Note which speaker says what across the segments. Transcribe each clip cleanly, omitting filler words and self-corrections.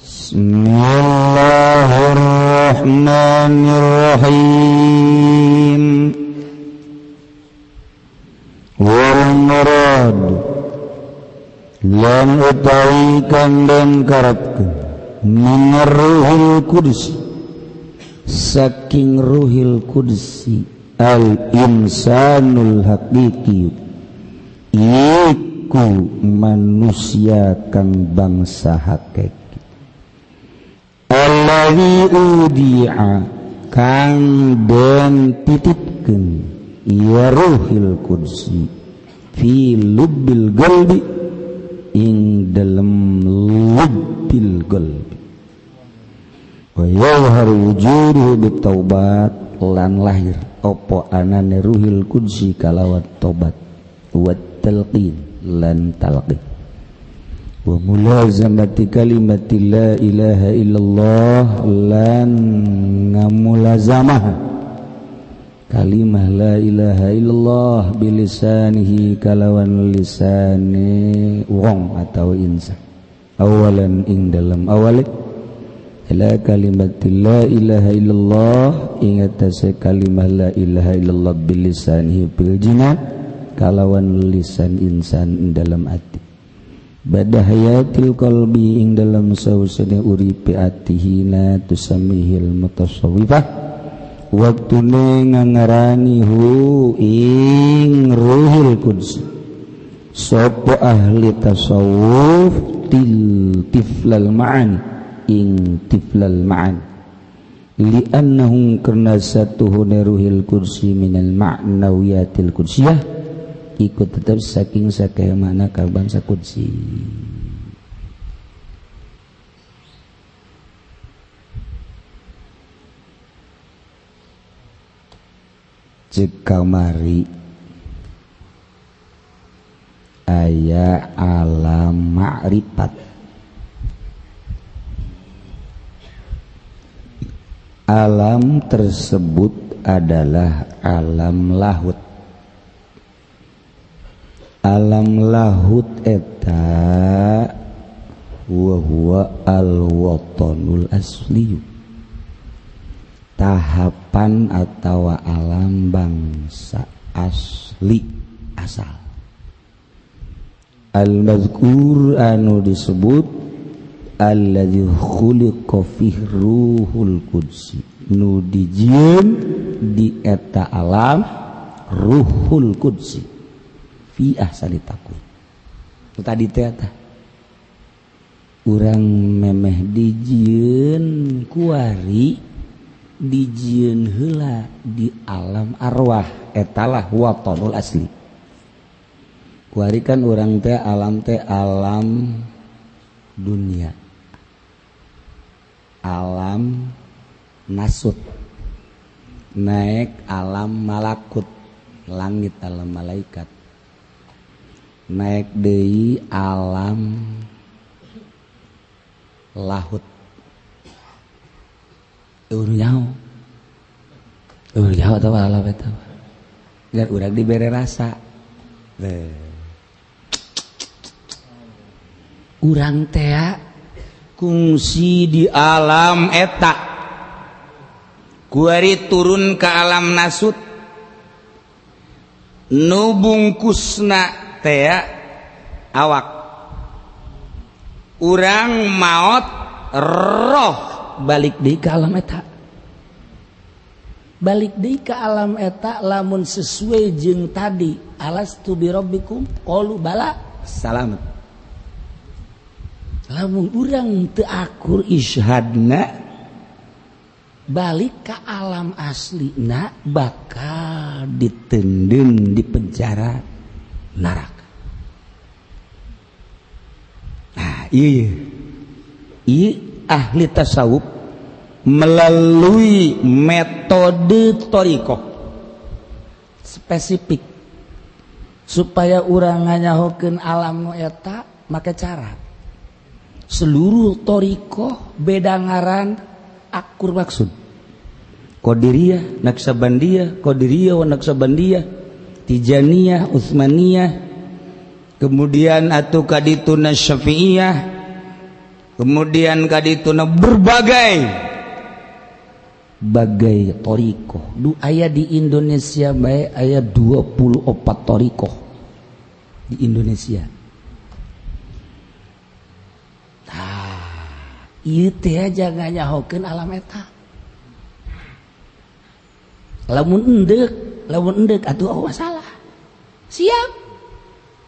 Speaker 1: Bismillahirrahmanirrahim. Wal murad lan utawi kang den karepkeun min ruhil qudsi saking ruhil qudsi al insanul haqiqi iku manusia kang bangsa hakiki alladzi udi'a kang den titipkeun ya ruhil qudsi fi lubbil qalbi ing dalem lubbil qalbi wa yadhharu wujuduhu bitaubat lan lahir apa anane ruhil qudsi kalawan tobat wa talqin lan talqin wa mulazamati kalimati la ilaha illallah lan ngamulazamah kalimah la ilaha illallah bilisanihi kalawan lisane wong atau insan awalan ing dalam awale ila kalimati la ilaha illallah ing atase kalimah la ilaha illallah bilisanihi bil jinan kalawan lisan insan ing dalam ati bada hayatil qalbi ing dalam sausane uripe atihina tusamihil mutasawwifah waktune ngangarani hu ing ruhul quds sapa ahli tasawuf til tiflal ma'an ing tiflal ma'an li'annahum karna satuhune ruhil qudsi minal ma'nawiyatil qudsiyah ikut tetap saking sakaya makna ka bangsa qudsi. Cek kamari aya alam ma'rifat, alam tersebut adalah alam lahut. Alam lahut eta wa huwa al-watanul asli, tahapan atau alam bangsa asli asal. Al-mazkur anu disebut alladzi khuliqa fihi ruhul qudsi, nu dijieun di eta alam ruhul qudsi fi ahsani taqwim. Tadi teh eta urang memeh dijieun kuari dijieun heula di alam arwah, etalah watonul asli. Kuari kan urang teh alam dunia, alam nasut, naik alam malakut, langit alam malaikat, naik deui alam lahut. Eueuh nyaho atawa alam eta. Dan urang dibere rasa. Urang teh kungsi di alam eta. Kuari turun ke alam nasut. Nu bungkusna teh awak. Urang maot roh balik deui ka alam eta. Balik deui ka alam eta lamun sesuai jeung tadi alastu bi rabbikum qalu bala salamat. Lamun urang teu akur isyhadna balik ka alam aslina bakal ditendun di penjara neraka. Nah, iya ahli tasawuf melalui metode thariqah spesifik supaya urang nganyahokeun alam nu eta make cara seluruh thariqah beda ngaran akur maksud. Qadiriyah, Naqsabandiyah, Qadiriyah wa Naqsabandiyah, Tijaniyah, Utsmaniyah, kemudian atuh kadituna Syafi'iyah, Kemudian kadituna berbagai bagai thariqah. Du aya di Indonesia bae aya 24 thariqah di Indonesia. Tah, ieu teh jangan nyahokeun alam eta. Lamun endek atuh oh masalah. Siap.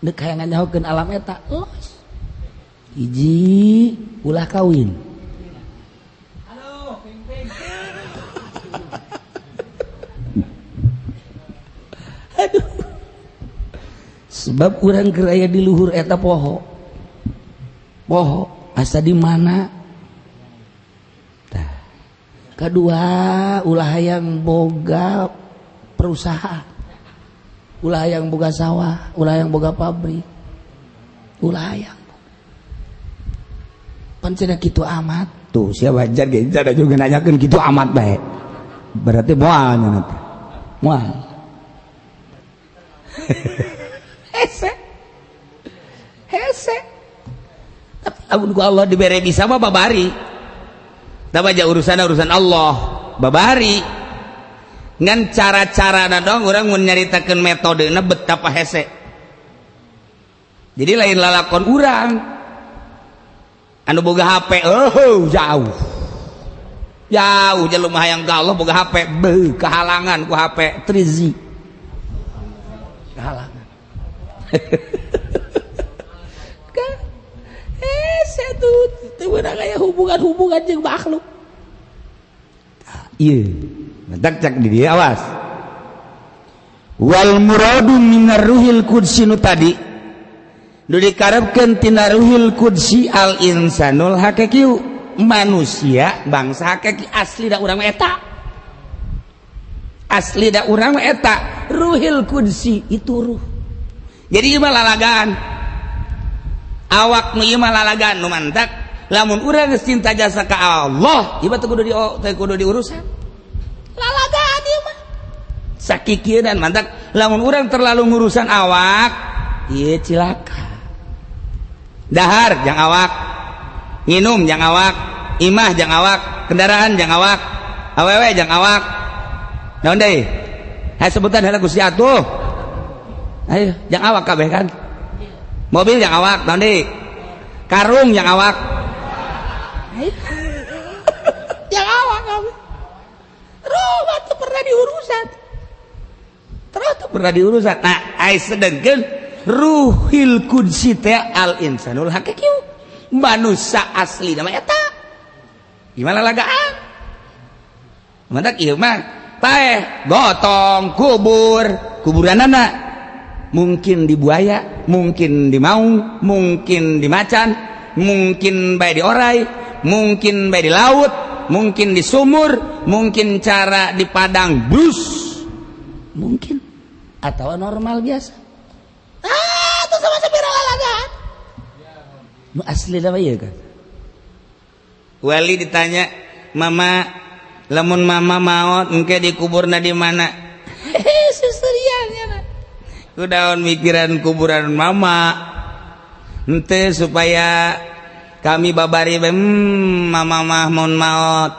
Speaker 1: Dek hayang nyahokeun alam eta, los. Hiji ulah kawin. Halo, ping-ping. Aduh. Sebab urang keur aya di luhur eta poho. Poho asa di mana? Tah. Kedua, ulah hayang boga perusahaan. Ulah hayang boga sawah, ulah hayang boga pabrik. Ulah hayang. Pan cenah kitu amat. Tuh sia wajar ge ada juga nanyakeun kitu amat bae. Berarti moal nya nanti. Moal. Hese. Hese. Tapi amun ku Allah dibere bisa mah babari. Tah aja urusan Allah, babari. Ngan cara-carana dong urang mun nyaritakeun metodena betapa hese. Jadi lain lalakon urang. Anu boga HP, oh jauh. Jauh jelema hayang ka Allah boga HP, beuh kehalangan ku HP 3G. Kehalangan. Hese tuh teu meunang aya hubungan-hubungan jeung makhluk. Ieu, mentak cak di dieu awas. Wal muradu minar ruhil qudsi nu tadi. Nu dikarepkeun tina ruhil qudsi al insanul haqiqi, manusia bangsa hakiki asli da urang eta. Asli da urang eta, ruhil qudsi itu ruh. Jadi ieu mah lalagaan. Awak nu ieu mah lalagaan nu mantak lamun urang geus cinta jasa ka Allah, ieu mah teu kudu diurusan. Lalagaan ieu mah. Sakikieunan mantak lamun urang terlalu ngurusan awak, ieu cilaka. Dahar jang awak, nginum jang awak, imah jang awak, kendaraan jang awak, awewe jang awak. Naon deui? Hayo sebutan heula Gusti atuh. Ayo jang awak kabeh kan. Mobil jang awak, naon deui? Karung jang awak. Ayo. Jang awak kabeh. Rumah tuh pernah diurusan. Terus tuh pernah diurusan. Nah, ai sedengkeun ruhil qudsi teh al insanul haqiqi, manusia asli nama eta. Gimana lagaan? Mantak ieu mah paeh gotong kubur, kuburanana mungkin di buaya, mungkin di maung, mungkin di macan, mungkin bae di orai, mungkin bae di laut, mungkin di sumur, mungkin cara di padang bus, mungkin atau normal biasa. Ah, itu sama sepira lalagaan. Nu asli nama ieu kan. Wali ditanya, "Mama, lamun mama maot engke dikuburna di mana?" Hehe, susurian nya. Kudaon mikiran kuburan mama. Henteu supaya kami babari bae, mama mah mun maot.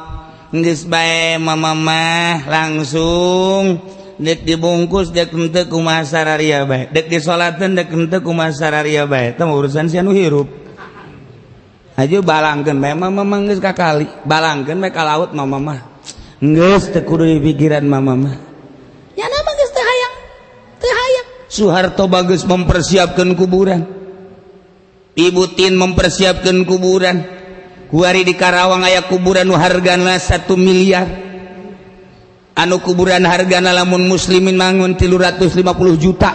Speaker 1: Geus bae mama mah langsung dek dibungkus dek henteu kumaha sararia bae. Dek disolateun dek henteu kumaha sararia bae. Tah urusan si anu hirup. Aja balangkeun bae mama mah geus ka kali, balangkeun bae ka laut mama mah. Geus teu kudu dipikiran mama mah. Nyana mah geus teu hayang. Teu hayang. Soeharto bagus mempersiapkan kuburan. Ibu Tin mempersiapkan kuburan. Kuari di Karawang aya kuburan nu hargana 1 miliar. Anu kuburan hargana lamun muslimin mangun 350 juta.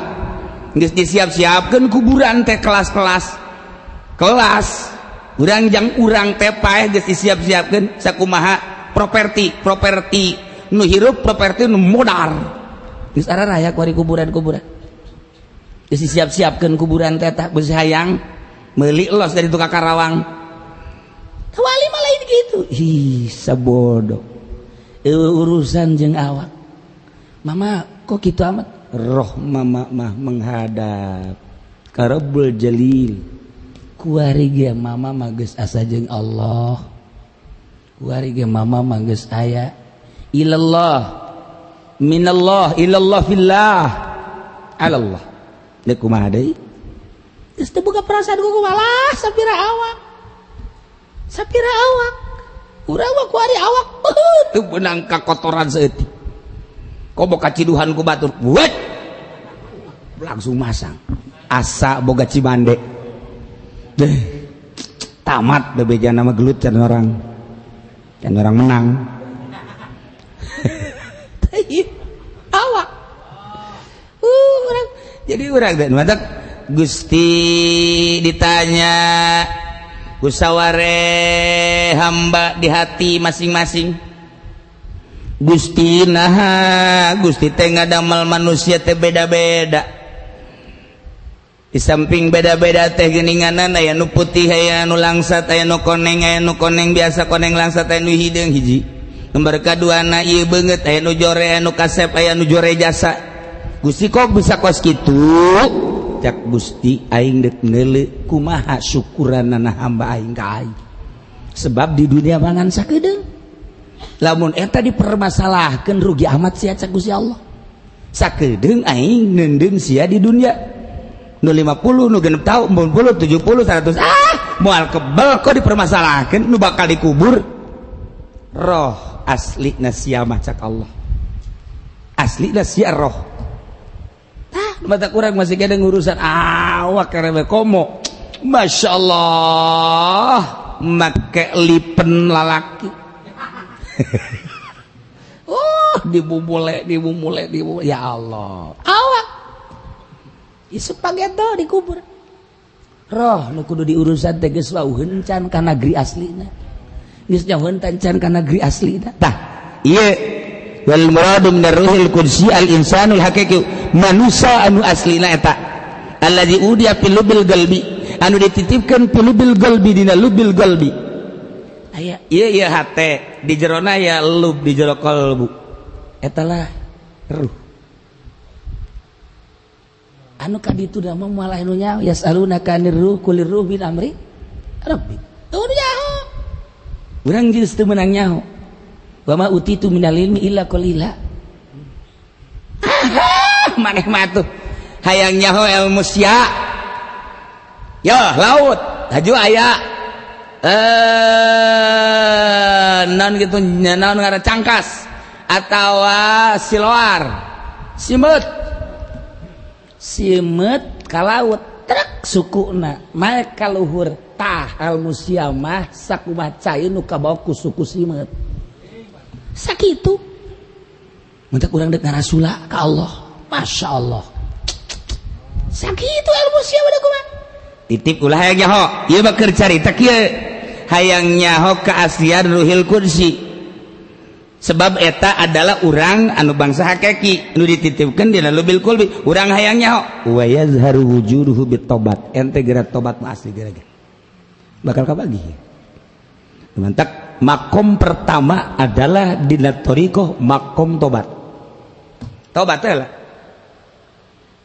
Speaker 1: Geus disiap-siapkeun kuburan teh kelas-kelas. Kelas urang jang urang teh paeh geus disiap-siapkeun sakumaha properti, properti nu hirup, properti nu modar. Geus araraya kuari kuburan-kuburan. Geus disiap-siapkeun kuburan teh tah geus hayang meuli los dari tukang Karawang. Wali mah lain gitu. Ih, sabodo. Urusan jeung awak. Mama kok kitu amat? Roh mama mah menghadap ka Rabbul Jalil. Kuari ge mama mah geus asa jeung Allah. Kuari ge mama mah geus aya ilallah minallah ilallah fillah alallah. Deuk kumaha deui? Geus teu boga perasaan ku malah sapira awak. Sapira awak. Urang mah kuari awak teu beunang kakotoran saeutik. Komo kaciduhan ku batur. Wet. Langsung masang. Asa boga cimande. Deh. Tamat bebejana mah gelut can orang. Can orang menang. Awak. Urang jadi urang teh matak Gusti ditanya kusaware hamba di hati masing-masing. Gusti naha Gusti teh ngadamel manusia teh beda-beda. Di samping beda-beda teh geuninganan aya nu putih, aya nu langsat, aya nu koneng, aya nu koneng biasa, koneng langsat, aya nu hideung hiji. Nomor kaduana ieu beungeut, aya nu jore, aya nu kasep, aya nu jore jasa. Gusti kok bisa kos kitu? Cak Gusti aing deuk neuleu kumaha syukuranana hamba aing ka aing. Sebab di dunia mangan sakedeung. Lamun eta dipermasalahkeun rugi amat sia cak Gusti Allah. Sakedeung aing neundeun sia di dunia. Nu 50, nu 60 tahun, 40, 70, 100, ah moal kebel kok dipermasalahkeun nu bakal dikubur. Roh asli sia mah cak Allah. Asli sia roh. Tah mata kurang masih kadang urusan awak karena komo. Masya Allah make lipen lalaki. Oh dibubule dibubule dibubule ya Allah. Awak isu pageto dikubur. Roh nu kudu diurusan teh geus wauheun can ka negeri aslina. Geus jauheun can ka negeri aslina. Tah ieu wal muradu min ar-ruhil qudsi al insanul haqiqi, manusia anu aslina eta allazi udiya fil lubil qalbi, anu dititipkeun fil lubil qalbi dina lubil qalbi. Aya ieu ieu hate di jerona ya lub di jero kalbu. Eta lah ruh. Anu kaditu da mah malah nu nyaho yasalunaka anir ruh kulir ruh min amri rabbi. Teu nyaho. Urang geus teu meunang nyaho. Wa ma utitu minal ilmi illa qalila. Maneh mah tuh hayang nyaho ilmu sia. Yo laut haju aya naon gitu naon ngaran cangkas atawa siloar simeut simeut ka laut trek sukuna mae ka luhur tah ilmu sia mah sakumaha cai nu kabawa ku suku simeut sakitu mun teh urang deuk ngarasula ka Allah. Masya Allah sakitu ilmu sia udah kumaha titip ulah hayang nyaho ieu mah keur carita kieu hayang nyaho keaslian ruhil qudsi sebab eta adalah urang anu bangsa hakiki nu dititipkeun dina lubil qulbi urang hayang nyaho wa yazharu wujuduhu bitobat ente geura tobat mah asli geura bakal kabagi. Mantak makom pertama adalah dina thariqah makom tobat. Tobat teh lah.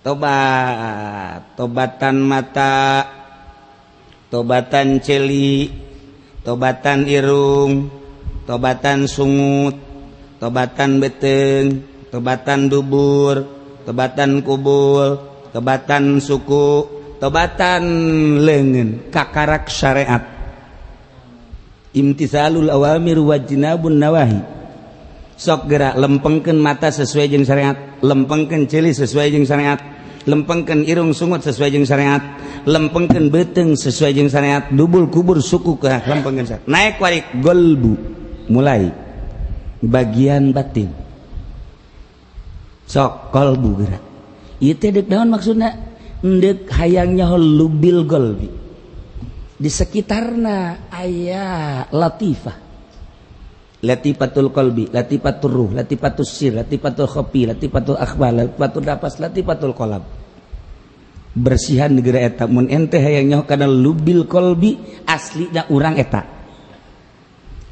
Speaker 1: Tobat, tobatan mata, tobatan celi, tobatan irung, tobatan sungut, tobatan beteng, tobatan dubur, tobatan kubul, tobatan suku, tobatan leungeun, kakarak syariat. Imtisalul awamir wajnabun nawahi. Sok gerak lempengkeun mata sesuai jeung syariat, lempengkeun ceuli sesuai jeung syariat, lempengkeun irung sungut sesuai jeung syariat, lempengkeun beuteung sesuai jeung syariat, dubul kubur suku ke lempengkeun syariat. Naik warik golbu mulai bagian batin. Sok kolbu gerak. Ieu teh deuk naon maksudna? Deuk hayang nyaho lubil golbi. Di sekitarna aya latifah. Latifatul qalbi, latifatul ruh, latifatul sir, latifatul khafi, latifatul akhbar, latifatul nafas, latifatul qalb. Bersihan negara eta mun ente hayang nyaho kana lubil qalbi aslina urang eta.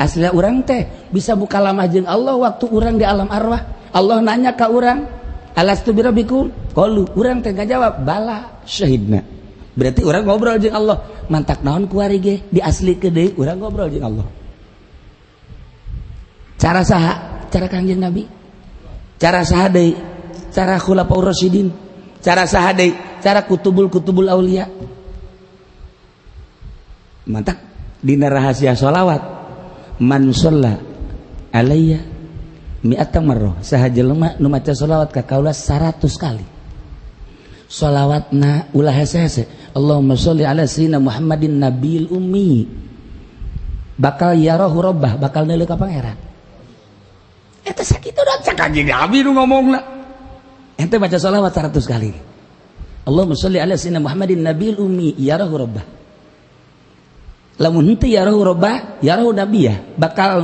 Speaker 1: Aslina urang teh bisa buka lamah jeung Allah waktu urang di alam arwah. Allah nanya ka urang, alastu birabbikum? Qalu, urang teh ngajawab, bala syahidna. Berarti urang ngobrol jeung Allah. Mantak naon kuari ge diaslikeun deui urang ngobrol jeung Allah. Cara saha? Cara Kangjeng Nabi. Cara saha deui? Cara Khulafaur Rasyidin. Cara saha deui? Cara kutubul-kutubul aulia. Mantak dina rahasia sholawat man sholla alayya mi'ata marrah, saha jelema nu maca sholawat ka kaula 100 kali. Sholawatna ulah hese-hese. Allahumma sholli ala sayyidina Muhammadin nabil ummi. Bakal yarahu rabbah, bakal neuleuh ka pangeran. Eta sakitu da cak Kanjeng Nabi nu ngomongna. Ente baca sholawat 100 kali. Allahumma sholli ala sayyidina Muhammadin nabil ummi yarahu rabbah. Lamun henteu yarahu rabbah, yarahu nabiyah, bakal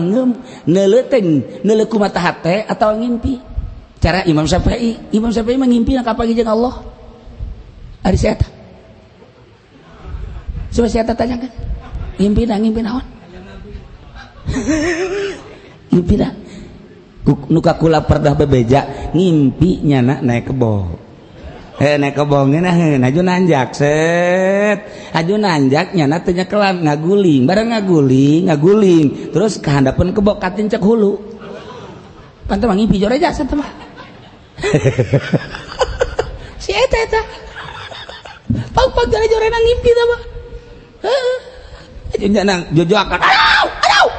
Speaker 1: neuleuteng neuleuh ku mata hate atawa ngimpi. Cara Imam Syafi'i, Imam Syafi'i mah ngimpi ka panggih jeung Allah. Ari si eta. Coba si eta tanyakan. Ngimpi na ngimpi naon? Ngimpi na nu kakula perdah bebeja ngimpi nyana naik kebo. Naik kebo ngeunah aju nanjak set. Aju nanjak nyana teh nyekelan ngaguling, bareng ngaguling, ngaguling terus kahandapeun kebo katincek hulu. Pantes mah ngimpi joreja cenah mah. Si eta eta. Pang-pang jore-jorena ngimpi tah mah. Heeh. Aju nyana jojoakan. Aduh, aduh.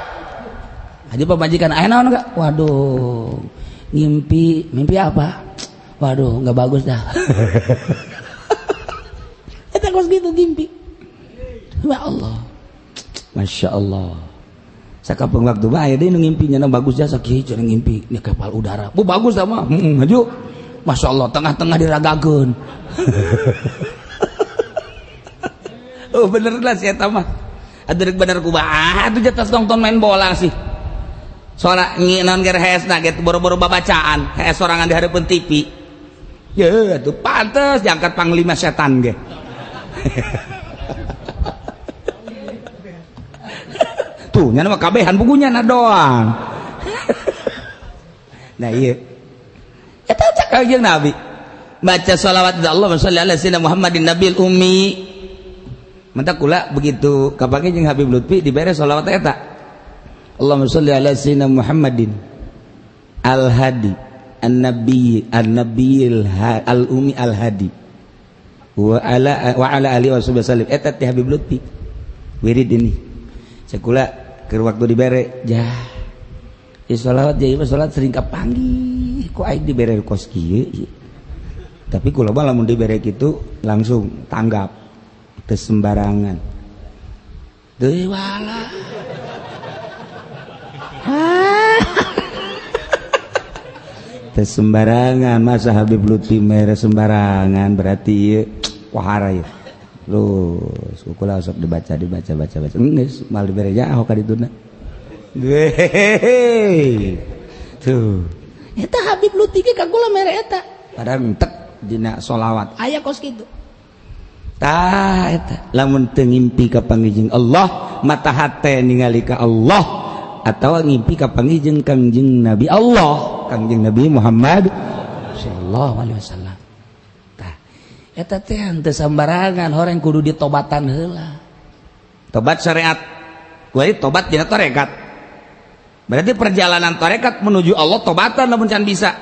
Speaker 1: Aju pamajikan aya naon enggak? Waduh, ngimpi, mimpi apa? Waduh, enggak bagus dah. Eta kos gitu ngimpi. Ya Allah. Masya Allah. Sakapeung waktu mah aya deui nu ngimpi nya bagus jasa kieu cenah ngimpi nya kapal udara. Bu bagus dah mah. Heeh, maju. Masya Allah, tengah-tengah diragakeun. Oh bener lah si eta mah. Atuh rek bener kumaha atuh jatah nonton main bola sih. Sora naon ger hesna ge boro-boro babacaan, hes sorangan di hareupeun TV. Ye atuh pantes diangkat panglima setan ge. Tuh nya mah kabehan bukunya na doang. Nah ieu. Eta cak Kangjeng Nabi. Baca sholawat Allah sholli ala sayyidina Muhammadin nabil ummi. Menta kula begitu kapake jeung Habib Lutfi dibere sholawat eta. Allahumma sholli ala sayyidina Muhammadin al-hadi an-nabi an-nabiyil al-ummi al-hadi wa ala alihi wasallam. Eta teh Habib Lutfi wirid ini. Sakula keur waktu dibere jah. Ieu sholawat jadi sholawat sering kapanggih ku aing dibere kos kieu. Tapi kula mah lamun dibere kitu langsung tanggap teu sembarangan. Deui wala. Teu sembarangan masa Habib Lutfi mere sembarangan berarti ieu wahara ieu. Terus kula sok dibaca dibaca baca baca geus mal dibere jaho ka dituna. Hehehe. Tuh. Eta Habib Lutfi ge ka kula mere eta. Padahal entek dina sholawat aya kos kitu. Tah eta lamun teu ngimpi ka panggih Allah, mata hate ningali ka Allah atawa ngimpi ka panggih Kangjeng Nabi Allah, Kangjeng Nabi Muhammad sallallahu alaihi wasallam. Tah eta teh henteu sambarangan horeng kudu ditobatan heula. Tobat syariat. Kuari tobat dina tarekat. Berarti perjalanan tarekat menuju Allah tobatan lamun can bisa.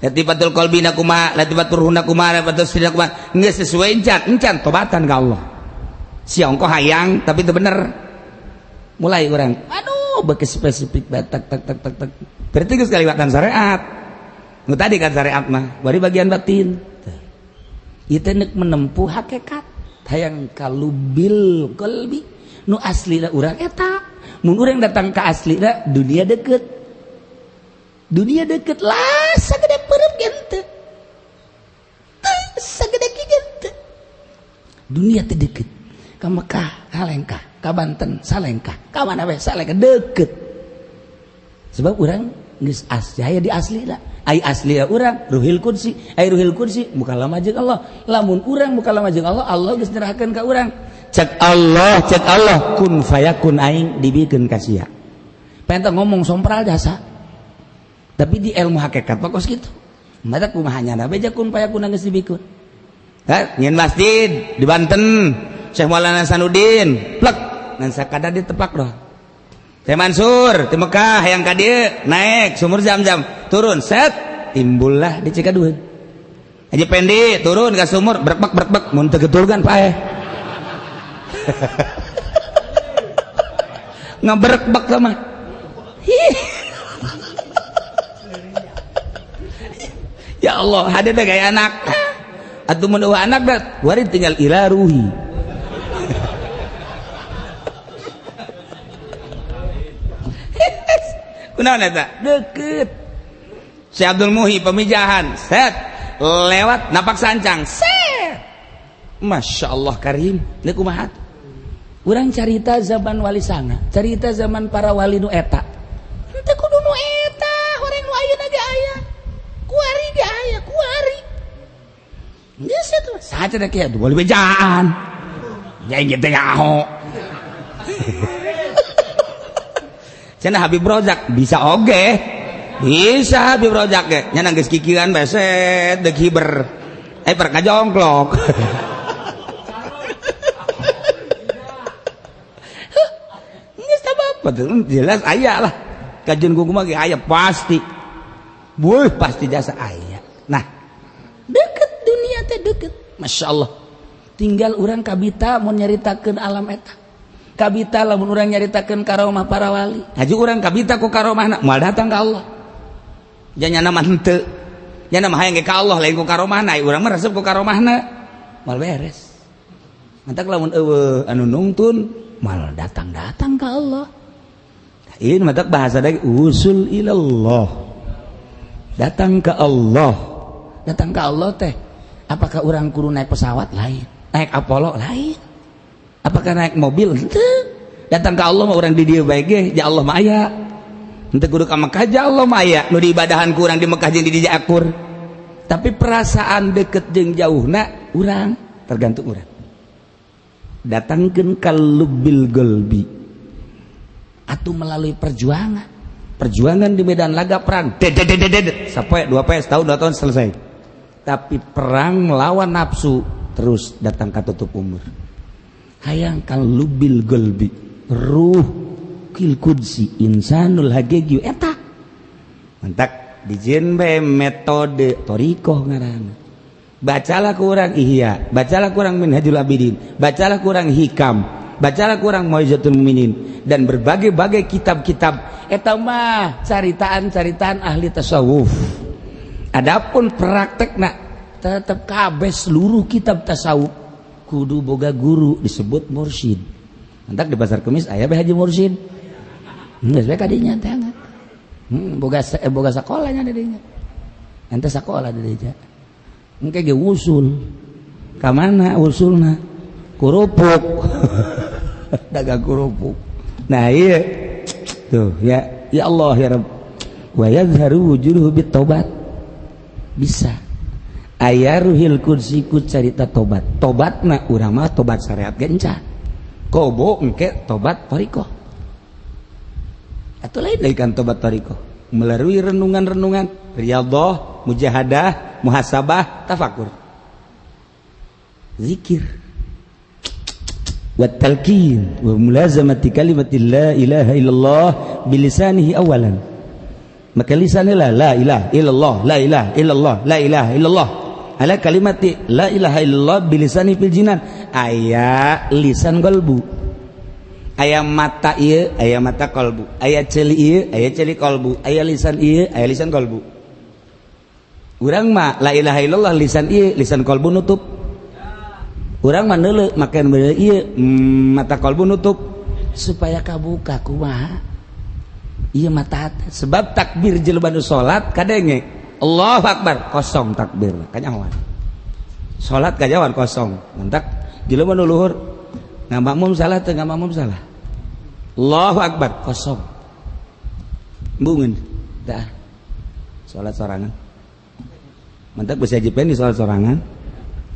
Speaker 1: Latifatul qalbina kumaha, latifatul ruhna kumaha, latifatul sirna kumaha, geus sesuai encan tobatan ka Allah. Si ongko hayang tapi itu bener. Mulai urang, aduh beuki spesifik batak tak tak tak tak. Berarti geus kaliwatan syariat. Nu tadi kan syariat mah, bari bagian batin. Ieu teh neuk menempuh hakikat hayang kalubil qalbi nu aslina urang eta. Mun urang datang ka aslina dunia deket. Dunia deket lah sagede peureum ge henteu. Teu sagede kieu ge henteu. Dunia teh deket. Ka Mekah salengkah, ka Banten salengkah, ka mana we salengkah deket. Sebab urang geus aya di aslina. Ai aslina urang ruhil kursi, ai ruhil kursi mukalama jeung Allah. Lamun urang mukalama jeung Allah, Allah geus nyerahkeun ka urang. Cek Allah kun fayakun aing dibikeun ka sia. Pengen ngomong sompral jasa. Tapi di ilmu hakikat mah kos kitu. Mata kumaha nyana beja kun fayakun geus dibikeun. Nyen masjid di Banten Syekh Maulana Hasanuddin plek ngan sakadar ditepak doh. Syekh Mansur di Mekah yang ka dieu naik sumur Zam-Zam turun set timbullah di Cikaduheun. Haji Pendi turun ka sumur berbek berbek mun teu getulgan paeh. Ngaberekbek sama. Ya Allah, hade teh gaya anak. Atuh mun eueuh anak da wari tinggal ila ruhi. Kunaon eta? Deket. Syekh Abdul Muhi pemijahan, set lewat napak sancang, set. Masya Allah karim, ini kumaha? Urang carita zaman wali sanga, carita zaman para wali nu eta. Henteu kudu nu eta, horeng nu ayeuna ge aya. Kuari ge aya, kuari. Geus atuh, saha cenah kieu wali bejaan. Nya ieu teh nyaho. Cenah Habib Rozak bisa oge. Bisa Habib Rozak ge. Nya geus kikieuan beset deuk hiber. Per kajongklok. Geus tah apa jelas aya lah. Kajian kumaha ge aya pasti. Buh pasti jasa aya. Nah, deket dunia teh deket. Masya Allah. Tinggal urang kabita mun nyaritakeun alam eta. Kabita lamun urang nyaritakeun karomah para wali. Haji urang kabita ku karomahna moal datang ka Allah. Janyana mah henteu. Nyana mah hayang ge ka Allah lain ku karomahna, urang mah resep ku karomahna. Moal beres. Mantak lamun eueuh anu nungtun moal datang-datang ka Allah. Ini mantak bahasa lagi usul ilallah. Datang ke Allah. Datang ke Allah teh apakah urang kudu naik pesawat lain, naik Apollo lain? Apakah naik mobil? Henteu. Datang ke Allah mah urang di dieu bae ge, ya Allah mah aya. Henteu kudu ka Mekah, ya Allah mah aya. Nu diibadahan ku urang di Mekah jeung di dieu akur. Tapi perasaan deket jeung jauhna urang tergantung urang. Datangkeun ka lubil qalbi. Atau melalui perjuangan. Perjuangan di medan laga perang. Dededededet. Sampai 2 poe, setahun, 2 tahun selesai. Tapi perang melawan nafsu terus datang ka tutup umur. Hayang kalubil golbi ruh kil kudsi insanul hagegi eta mantak dijieun bae metode thariqah ngaranna. Bacalah kurang Ihya, bacalah kurang Minhajul Abidin, bacalah kurang Hikam, bacalah kurang Mau'izatul Mukminin dan berbagai-bagai kitab-kitab eta mah caritaan-caritaan ahli tasawuf. Adapun praktekna tetep kabeh seluruh kitab tasawuf kudu boga guru disebut mursyid. Mantak di pasar Kemis aya bae Haji Mursyid. Geus bae kadinya teh. Boga sakolanya di dinya. Ente sakola di dinya. Engke ge usul. Ka mana usulna? Kerupuk. Dagang kerupuk. Nah iya. Tuh ya, ya Allah ya Rabb. Wa yadhharu wujuduhu bit taubat. Bisa. Aya ruhil kursi ku carita tobat. Tobatna urang mah tobat syariat ge encan. Kobo engke tobat thariqah. Atuh lain deui kan tobat thariqah. Melalui renungan-renungan, riyadhah, mujahadah, muhasabah, tafakur. Zikir. Wa talqin wa mulazamati kalimati la ilaha illallah bilisanihi awalan. Maka lisannya la ilaha illallah, la ilaha illallah, la ilaha illallah. Ala kalimati la ilaha illallah bilisani fil jinan. Aya lisan qalbu. Aya mata ieu, aya mata qalbu. Aya ceuli ieu, aya ceuli qalbu. Aya lisan ieu, aya lisan qalbu. Urang mah la ilaha illallah lisan ieu, lisan qalbu nutup. Urang mah neuleuh makan bener ieu, mata qalbu nutup supaya kabuka kumaha. Ieu mata hati. Sebab takbir jelema nu salat kadenge Allahu Akbar kosong takbir kanyahoan. Salat kanyahoan kosong. Mantak jelema nu luhur ngamakmum salah teu ngamakmum salah. Allahu Akbar kosong. Bungeun dah. Salat sorangan. Mantak bisa jipen di salat sorangan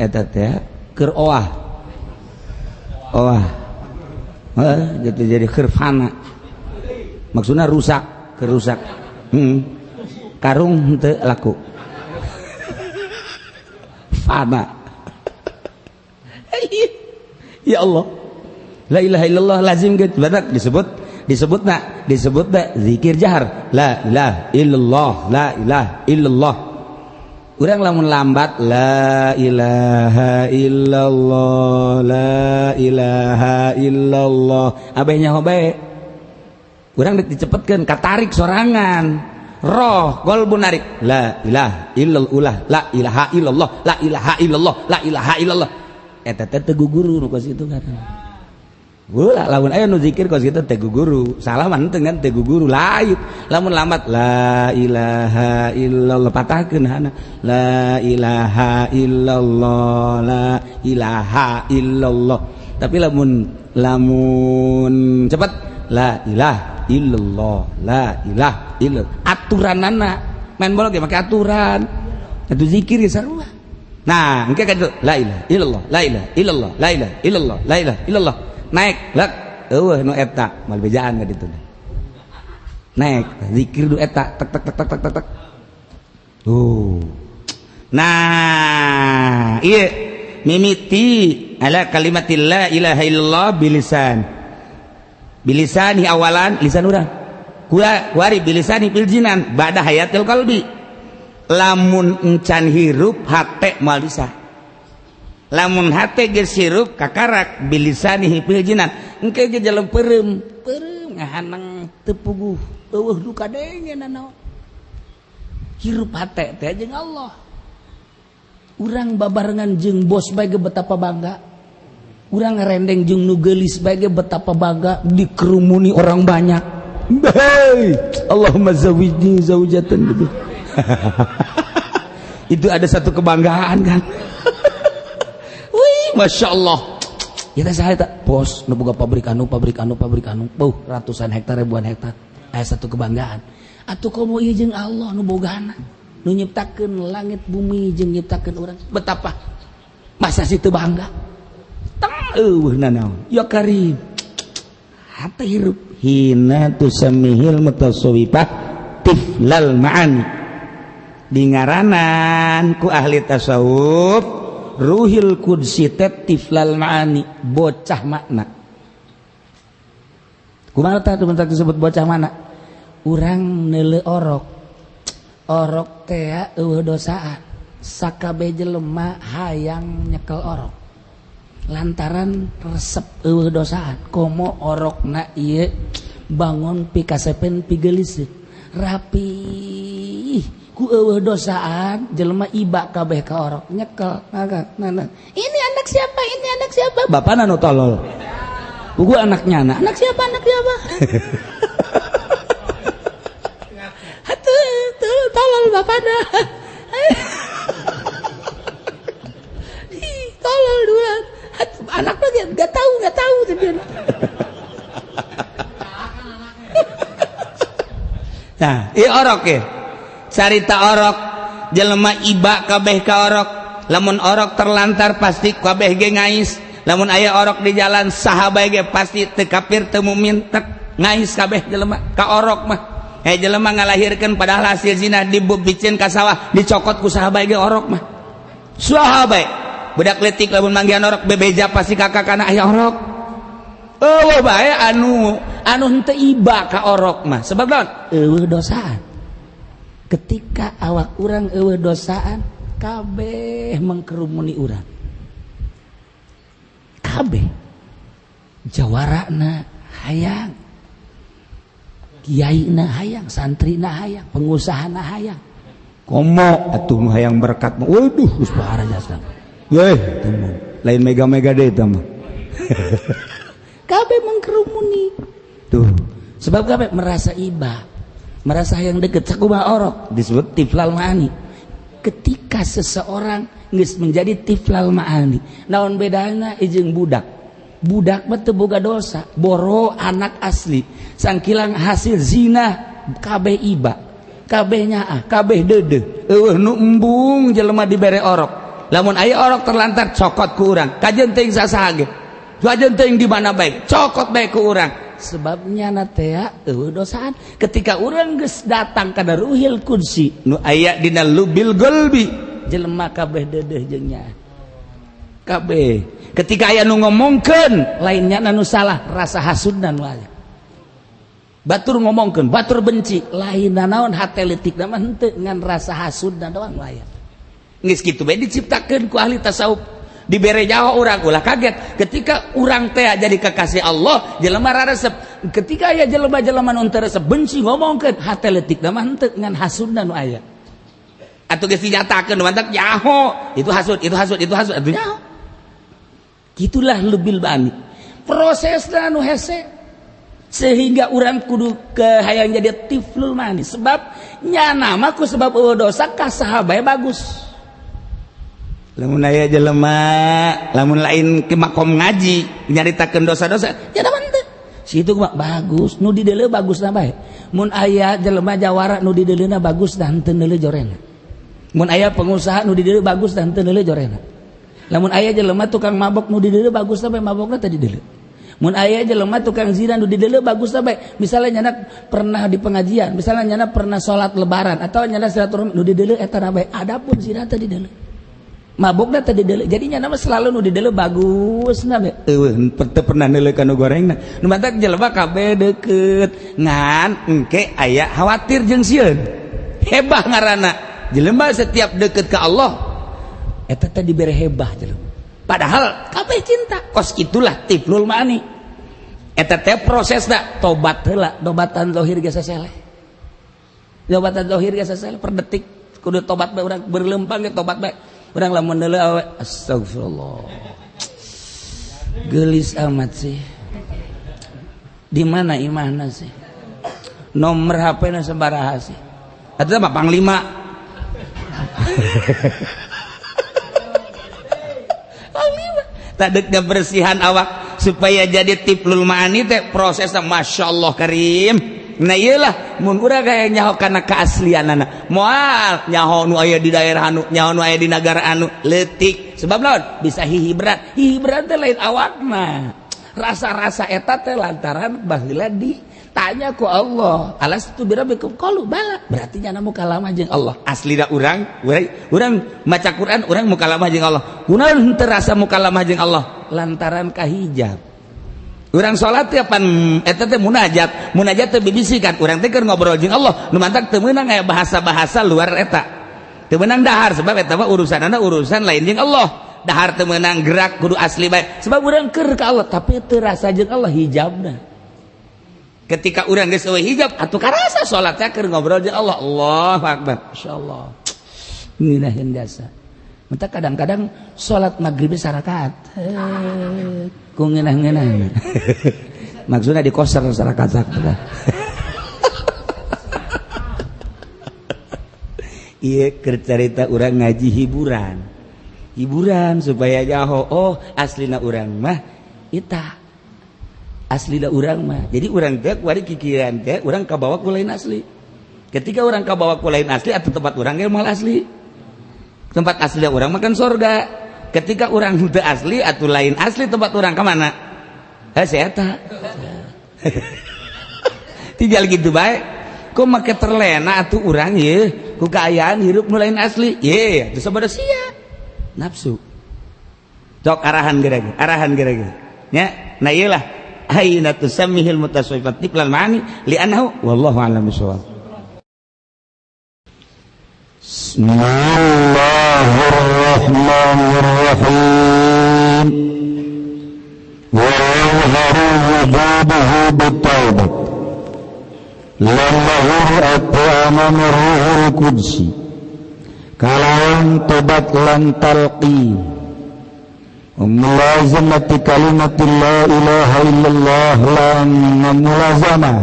Speaker 1: eta teh keur oah. Oah. Heuh jadi keur fana. Maksudna rusak, kerusak. Karung henteu laku. Fana. Ya Allah, la ilaha illallah lazim gitu. Badak disebut disebut zikir jahar, la ilaha illallah, la ilaha illallah. Urang lamun lambat la ilaha illallah, la ilaha illallah, abeh nyaho bae. Urang dicepetkeun katarik sorangan. Roh qalbu narik la ilaha illallah, la ilaha illallah, la ilaha illallah, la ilaha illallah. Eta teh teu guguru nu kos kitu kan. Ulah lamun aya nu zikir kos kitu teu guguru. Salah mah henteu kan teu guguru lain. Lamun lambat la ilaha illallah patahkeun hana. La ilaha illallah, la ilaha illallah. Tapi lamun cepat la ilaha illallah, la ilaha illallah. Aturanana main bola ge make aturan. Atuh zikir ge sarua. Nah, engke ka ditu la ilaha illallah, la ilaha illallah, la ilaha illallah, la ilaha illallah. Naik lek eueuh nu eta mal bejaan ka ditu. Naik zikir du eta tek tek tek tek tek tek. Tuh. Nah, ieu mimiti ala kalimatil la ilaha illallah bilisan. Bilisani awalan lisan urang. Kuari bilisani fil jinan ba'da hayatil qalbi. Lamun encan hirup hate moal bisa. Lamun hate geus hirup kakarak bilisani fil jinan. Engke ge jelem peureum, peureum ngahanang teu puguh, eueuh nu kadenge nanaon. Hirup hate teh jeung Allah. Urang babarengan jeung bos bae ge betapa bangga. Urang ngarendeng jeung nu geulis bae ge betapa bangga dikerumuni orang banyak. Hei, Allahumma zawijni zaujatan gitu. Itu ada satu kebanggaan kan. Wih, masya Allah. Ya teh saya tak bos nu boga pabrik anu, pabrik anu, pabrik anu, beuh ratusan hektar, ribuan hektar. Aya satu kebanggaan. Atuh komo ieu jeung Allah nu bogana, nu nyiptakeun langit bumi jeung nyiptakeun urang. Betapa masa sih teu bangga? Teng eueuh nanaon. Ya Karim. Hate hirup hina tusammihil mutasawwifah tiflal ma'ani. Dingaranan ku ahli tasawuf ruhil qudsi teh tiflal ma'ani, bocah makna. Kumaha tah bentak disebut bocah mana? Urang neuleu orok. Orok teh eueuh dosaan. Sakabeh jelema hayang nyekel orok. Lantaran resep eueuh dosaan. Komo orokna ieu bangun pikasepen pigeulis rapi. Ku eueuh dosaan jelema iba kabeh ka orok nyekel. Nah, ini anak siapa? Ini anak siapa? Bapana nu tolol. Buku anaknya anak. Anak siapa? Anak siapa? Atuh, tuh tolol bapana. Ih, tolol dua. Anak mah enggak tahu Nah, ieu orok ya. Carita orok jelema iba kabeh ka orok. Lamun orok terlantar pasti kabeh ge ngais. Lamun aya orok di jalan saha bae ge pasti teu kafir teu mukmin tek ngais kabeh jelema ka orok mah. Jelema ngalahirkeun padahal hasil zina dibubicin ka sawah dicokot ku saha bae ge orok mah. Saha bae budak leutik lamun manggihan orok bebeja pasti kakak kana aya orok. Eueuh bae anu henteu iba ka orok mah. Sebab naon? Eueuh dosaan. Ketika awak urang eueuh dosaan kabeh mengkerumuni urang. Kabeh jawarana hayang, kiaina hayang, santrina hayang, pengusahana hayang. Komo atuh nu hayang berkat mah. Waduh, geus bahara jasa. Weh, temu. Lain mega-mega deui eta mah. Kabeh mengkerumuni. Tuh, sebab kabeh merasa iba, merasa yang deket sakumaha orok disebut tiflal ma'ani. Ketika seseorang geus menjadi tiflal ma'ani, naon bedana jeung budak? Budak mah teu boga dosa, boro anak asli, sangkilang hasil zina kabeh iba, kabeh nyaah, kabeh deudeuh. Eueuh nu embung jelema dibere orok. Lamun aya orok terlantar cokot ku urang, kajeun teuing sasaha ge. Kajeun teuing di mana bae, cokot bae ku urang. Sebabnya natea eueuh dosaan. Ketika urang geus datang kana ruhil qudsi nu aya dina lubil qalbi, jelema kabeh deudeuh jeung nyaah. Kabeh Ketika aya nu ngomongkeun lainnya nu salah, rasa hasudna nu aya. Batur ngomongkeun, batur benci, lain naon hate leutikna mah henteu ngan rasa hasudna doang aya. Geus kitu bae diciptakeun ku ahli tasawuf. Dibere nyawa urang ulah kaget ketika urang teh jadi kekasih Allah, jelema raresep. Ketika aya jelema-jelema nu teu resep benci ngomongkeun, hate leutikna mah henteu ngan hasudna nu aya. Atuh geus dinyatakeun mantak nyaho, itu hasud, itu hasud, itu hasud, atuh nyaho. Gitulah lebih bani. Prosesna nu hese sehingga urang kudu ke hayang jadi tiflul mani sebab nyana mah ku sebab eueuh dosa ka saha bae bagus. Lamun aya jelema lamun lain ke makom ngaji nyaritakeun dosa-dosa nya mah teu. Situ mah bagus, nu dideuleu bagusna bae. Mun aya jelema jawara nu dideuleuna bagus dan henteu neuleu jorena. Mun aya pengusaha nu dideuleu bagus dan henteu neuleu jorena. Lamun aya jelema tukang mabok nu dideuleu bagus bae mabokna teh dideuleu. Mun aya jelema tukang zina nu dideuleu bagus bae. Misalnya nyana pernah di pengajian, misalnya nyana pernah salat lebaran atau nyana silaturahmi nu dideuleu eta na bae. Adapun zina teh dideuleu. Mabokna teh dideuleu. Jadi nyana mah selalu nu dideuleu bagus na bae. Eueuh teu pernah neuleu ka nu gorengna. Nu mantak jelema kabeh deukeut ngan engke aya khawatir jeung sieun. Hebah ngaranna. Jelema setiap deukeut ka Allah eta teh dibere hebah jelema. Padahal kabeh cinta. Kos itulah tiflul ma'ani. Eta teh prosesna tobat heula, tobatan zahir ge saseleh. Tobatan zahir ge saseleh per detik kudu tobat bae urang berlempang ge tobat bae. Urang lamun deuleu awe astagfirullah. Geulis amat sih. Di mana imahna sih? Nomor HP-na sabaraha sih? Eta mah panglima. Tadek bersihan awak supaya jadi tiflul ma'ani teh prosesna masyaallah karim. Nah iyalah mun urang kaya nyaho kana keaslianana moal nyaho nu aya di daerah anu nyaho nu aya di nagara anu leutik sebab naon bisa hihibrat hihibrat teh lain awakna rasa-rasa eta teh lantaran baheula ditanya ku Allah alastu birabbikum qalu bala berarti nyana mukalamah jeung Allah aslina urang urang maca Quran urang mukalamah jeung Allah kunaon henteu rasa mukalamah jeung Allah lantaran kahijab. Urang salat teh pan eta teh munajat, munajat teh bibisikan urang teh keur ngobrol jeung Allah, nu mantak teu meunang aya bahasa-bahasa luar eta. Teu meunang dahar sebab eta mah urusanana urusan lain jeung Allah. Dahar teu meunang gerak kudu asli bae sebab urang keur ka Allah tapi teu rasa jeung Allah hijabna. Ketika urang geus eueuh hijab atuh karasa salat teh keur ngobrol jeung Allah. Allahu akbar. Insyaallah. Ngeunaheun jasa. Menta kadang-kadang salat maghrib sarakaat. Ku ngeunah-ngeunah. Maksudna di koser sarakaat. Ieu keur carita urang ngaji hiburan. Hiburan supaya nyaho oh aslina urang mah eta. Aslina urang mah. Jadi urang teh kuari kikiran teh urang kabawa ku lain asli. Ketika urang kabawa ku lain asli atau tempat urang ge moal asli. Tempat asli orang makan sorga. Ketika orang henteu asli atau lain asli tempat orang kemana? Heh eta. Tinggal gitu bae. Kok make terlena atuh urang ye ku kaayaan hirup nu lain asli. Ye, atuh sabodo sia. Nafsu. Cok arahan geura arahan geura. Nya, nah ieu lah aina tusammihil mutasawwifat tiflal ma'ani li'annahu wallahu a'lam bishawab.
Speaker 2: Bismillahirrahmanirrahim. Wa yadhharu wujuduhu bit-taubah. Lamahur at'amam ruhul qudsi. Kalawan tobat lan talqin. Mulazamati kalimatil la ilaha illallah lan mulazamah.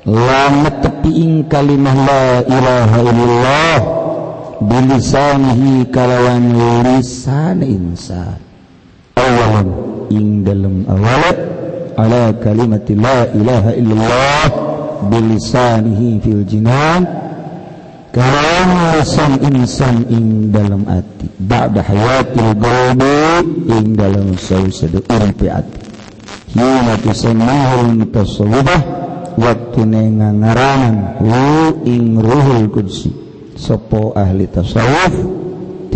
Speaker 2: Lan netepi ing kalimah la ilaha illallah bilisanihi kalawan lisan insan awalan ing dalem awalat ala kalimati la ilaha illallah bilisanihi fil jinan kalawan lisan insan ing dalem ati ba'da hayatil qalbi ing dalem sausade uripe ati hina tusammahul mutasawwifah waktu ngangaranan hu ing ruhul qudsi sopo ahli tasawuf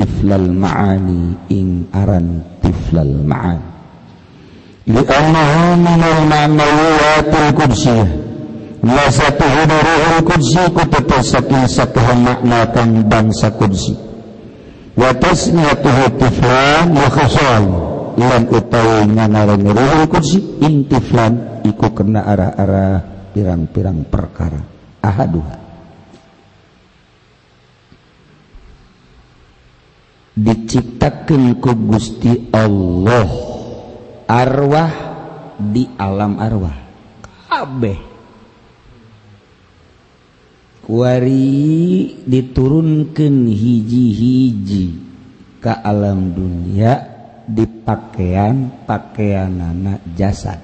Speaker 2: tiflal ma'ani ing aran tiflal ma'ani li'annahu minal ma'nawiyatil qudsiyah lasatuhu ruhul qudsi kutetes saking sakehan makna kang bangsa qudsi wa tasniyatuhu tiflan wa khasal lan utawi nganarani ruhul qudsi ing tiflan iku kena arah-arah pirang-pirang perkara ahaduha diciptakeun ku Gusti Allah arwah di alam arwah kabeh kuari diturunkeun hiji-hiji ka alam dunia di pakaian pakaianana jasad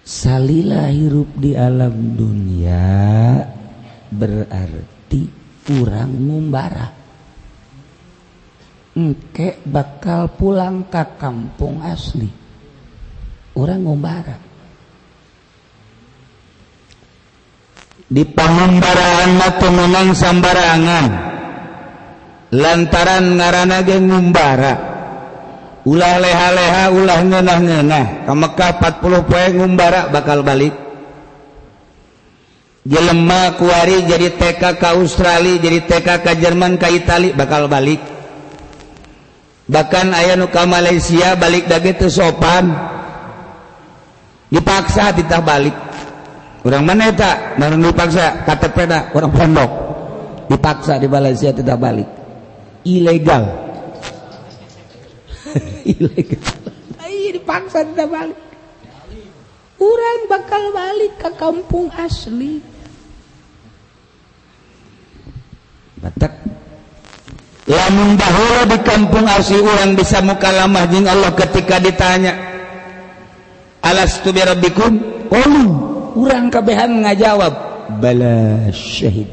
Speaker 2: salila hirup di alam dunia berarti urang ngumbara engke bakal pulang ke kampung asli urang ngumbara
Speaker 1: di pangumbaraan mah teu meunang sambarangan lantaran ngaranna ge ngumbara ulah leha-leha ulah ngeunah-ngeunah ka Mekah 40 poe ngumbara bakal balik jelema kuari jadi TK ka Australia jadi TK ka Jerman ka Itali bakal balik bahkan aya nu ka Malaysia balik dage teu sopan dipaksa titah balik urang mana eta nu dipaksa KTP na urang pondok dipaksa di Malaysia titah balik ilegal ilegal ai dipaksa titah balik urang bakal balik ke kampung asli. Batak lamun baheula di kampung asli urang bisa mukalamah jeung Allah ketika ditanya alastu bi rabbikum qalu urang kabehan ngajawab bala syahid.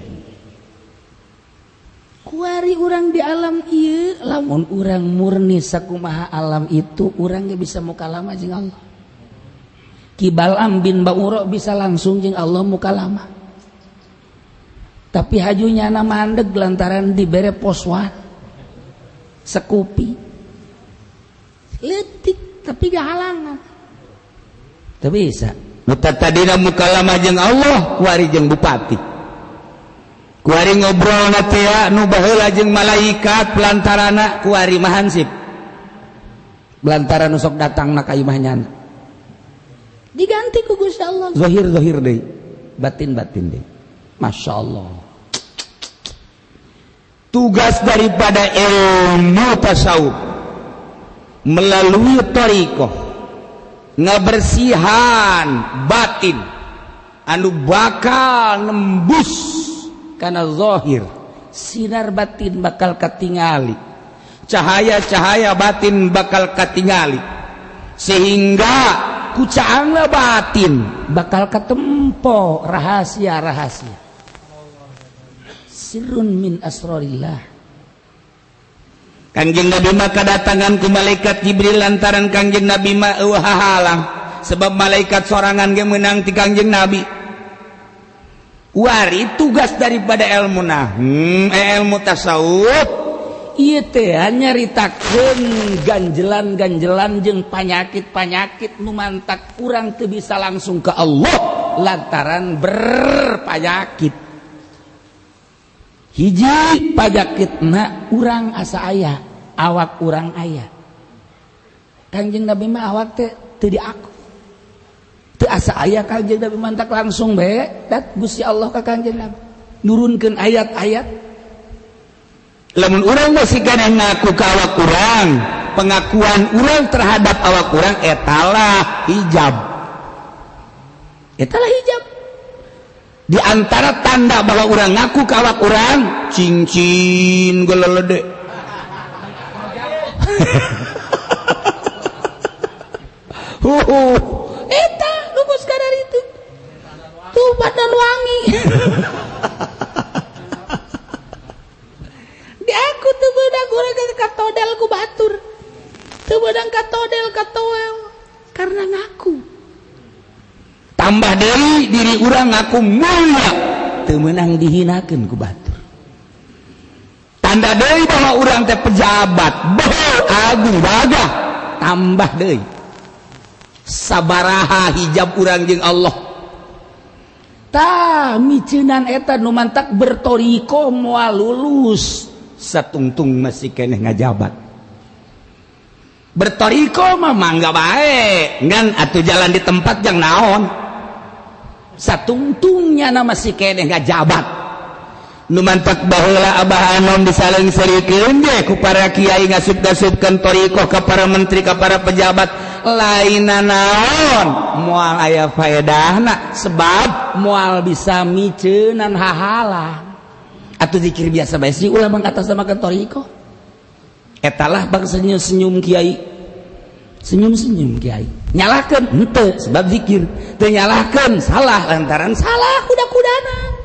Speaker 2: Kuari urang di alam ieu lamun urang murni sakumaha alam itu urang ge bisa mukalamah jeung Allah. Ki Bal'am bin Ba'ura bisa langsung jeung Allah mukalamah. Tapi hajunya na mandeg lantaran dibere poswan sekupi leutik tapi gak halangan
Speaker 1: teu bisa nu tadina mukalamah jeung Allah kuari jeung bupati kuari ngobrolna teh nu baheula jeung malaikat pelantarana kuari mah hansip
Speaker 2: lantaran nu sok datangna ka imah nyana diganti ku Gusti Allah
Speaker 1: zahir-zahir deui batin-batin deui.
Speaker 2: Masya Allah.
Speaker 1: Tugas daripada ilmu tasawuf melalui thariqah ngebersihan batin anu bakal nembus
Speaker 2: kana zahir, sinar batin bakal katingali,
Speaker 1: cahaya-cahaya batin bakal katingali, sehingga
Speaker 2: kucaangna batin bakal ketempo rahasia-rahasia sirrun min asrarillah.
Speaker 1: Kangjeng Nabi mah kadatangan ku malaikat Jibril lantaran Kangjeng Nabi mah eueuh hahalang sebab malaikat sorangan ge meunang ti Kangjeng Nabi. Wari tugas daripada ilmu ilmu tasawuf
Speaker 2: ieu teh nyaritakeun ganjelan-ganjelan jeung panyakit-panyakit nu mantak urang teu bisa langsung ke Allah lantaran berpanyakit. Hiji panyakitna urang asa aya, awak urang aya. Kangjeng Nabi mah awak teh teu diaku. Teu asa aya Kangjeng Nabi mantak langsung bae dat Gusti Allah ka Kangjeng Nabi nurunkeun ayat-ayat.
Speaker 1: Lamun urang masih keneh ngaku ka awak urang, pengakuan urang terhadap awak urang etalah hijab. Etalah hijab. Di antara tanda bahwa urang ngaku ka awak urang, cincin gelelede.
Speaker 2: Eta nu geus kadar itu. Tuh badan wangi. Di aku teu beunang urang katodel ku batur. Teu beunang katodel katoel karena ngaku.
Speaker 1: Tambah deui diri urang ngaku mulia,
Speaker 2: teu meunang dihinakeun ku batur.
Speaker 1: Tanda deui bahwa urang teh pejabat, bahu agung gagah, tambah deui. Sabaraha hijab urang jeung Allah. Tah miceunan eta nu mantak bertoriko moal lulus, satungtung masih keneh ngajabat. Bertoriko mah mangga bae, ngan atuh jalan di tempat jang naon. Satungtungnya na masih keneh ngajabat. Nu mantak baheula Abah Anom disaleng-selikeun ge ku para kiai ngasup-ngasupkeun thoriqoh ka para menteri ka para pejabat, lain naon moal aya faedahna sebab moal bisa miceunan hahala. Atuh zikir biasa bae sih ulah mangkatasamakeun thoriqoh. Etalah bangsa senyum kiai, senyum-senyum kiai. Nyalahkeun henteu sebab zikir, teu nyalahkeun salah lantaran salah kuda-kudana.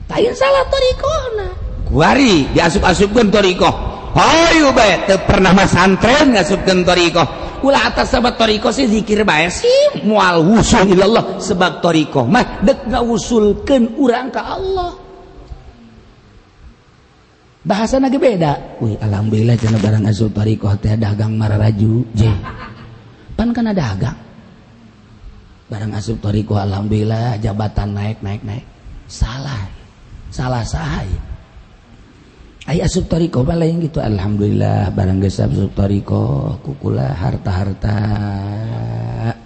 Speaker 1: Lain salah thoriqohna. Kuari diasup-asupkeun thoriqoh. Hayu bae teu pernah masantren ngasupkeun thoriqoh. Ulah atas sabab thoriqoh sih zikir bae sih moal wusul ilallah sebab thoriqoh mah deuk ngawusulkeun urang ka Allah. Bahasana ge beda. Wih, alhamdulillah cenah barang asup thoriqoh teh dagang mararaju je. Pan kana dagang. Barang asup thoriqoh alhamdulillah jabatan naik naik naik. Salah. Salah saha ieu. Ai asup thoriqoh mah lain gitu. Alhamdulillah barang geus asup thoriqoh kukula harta-harta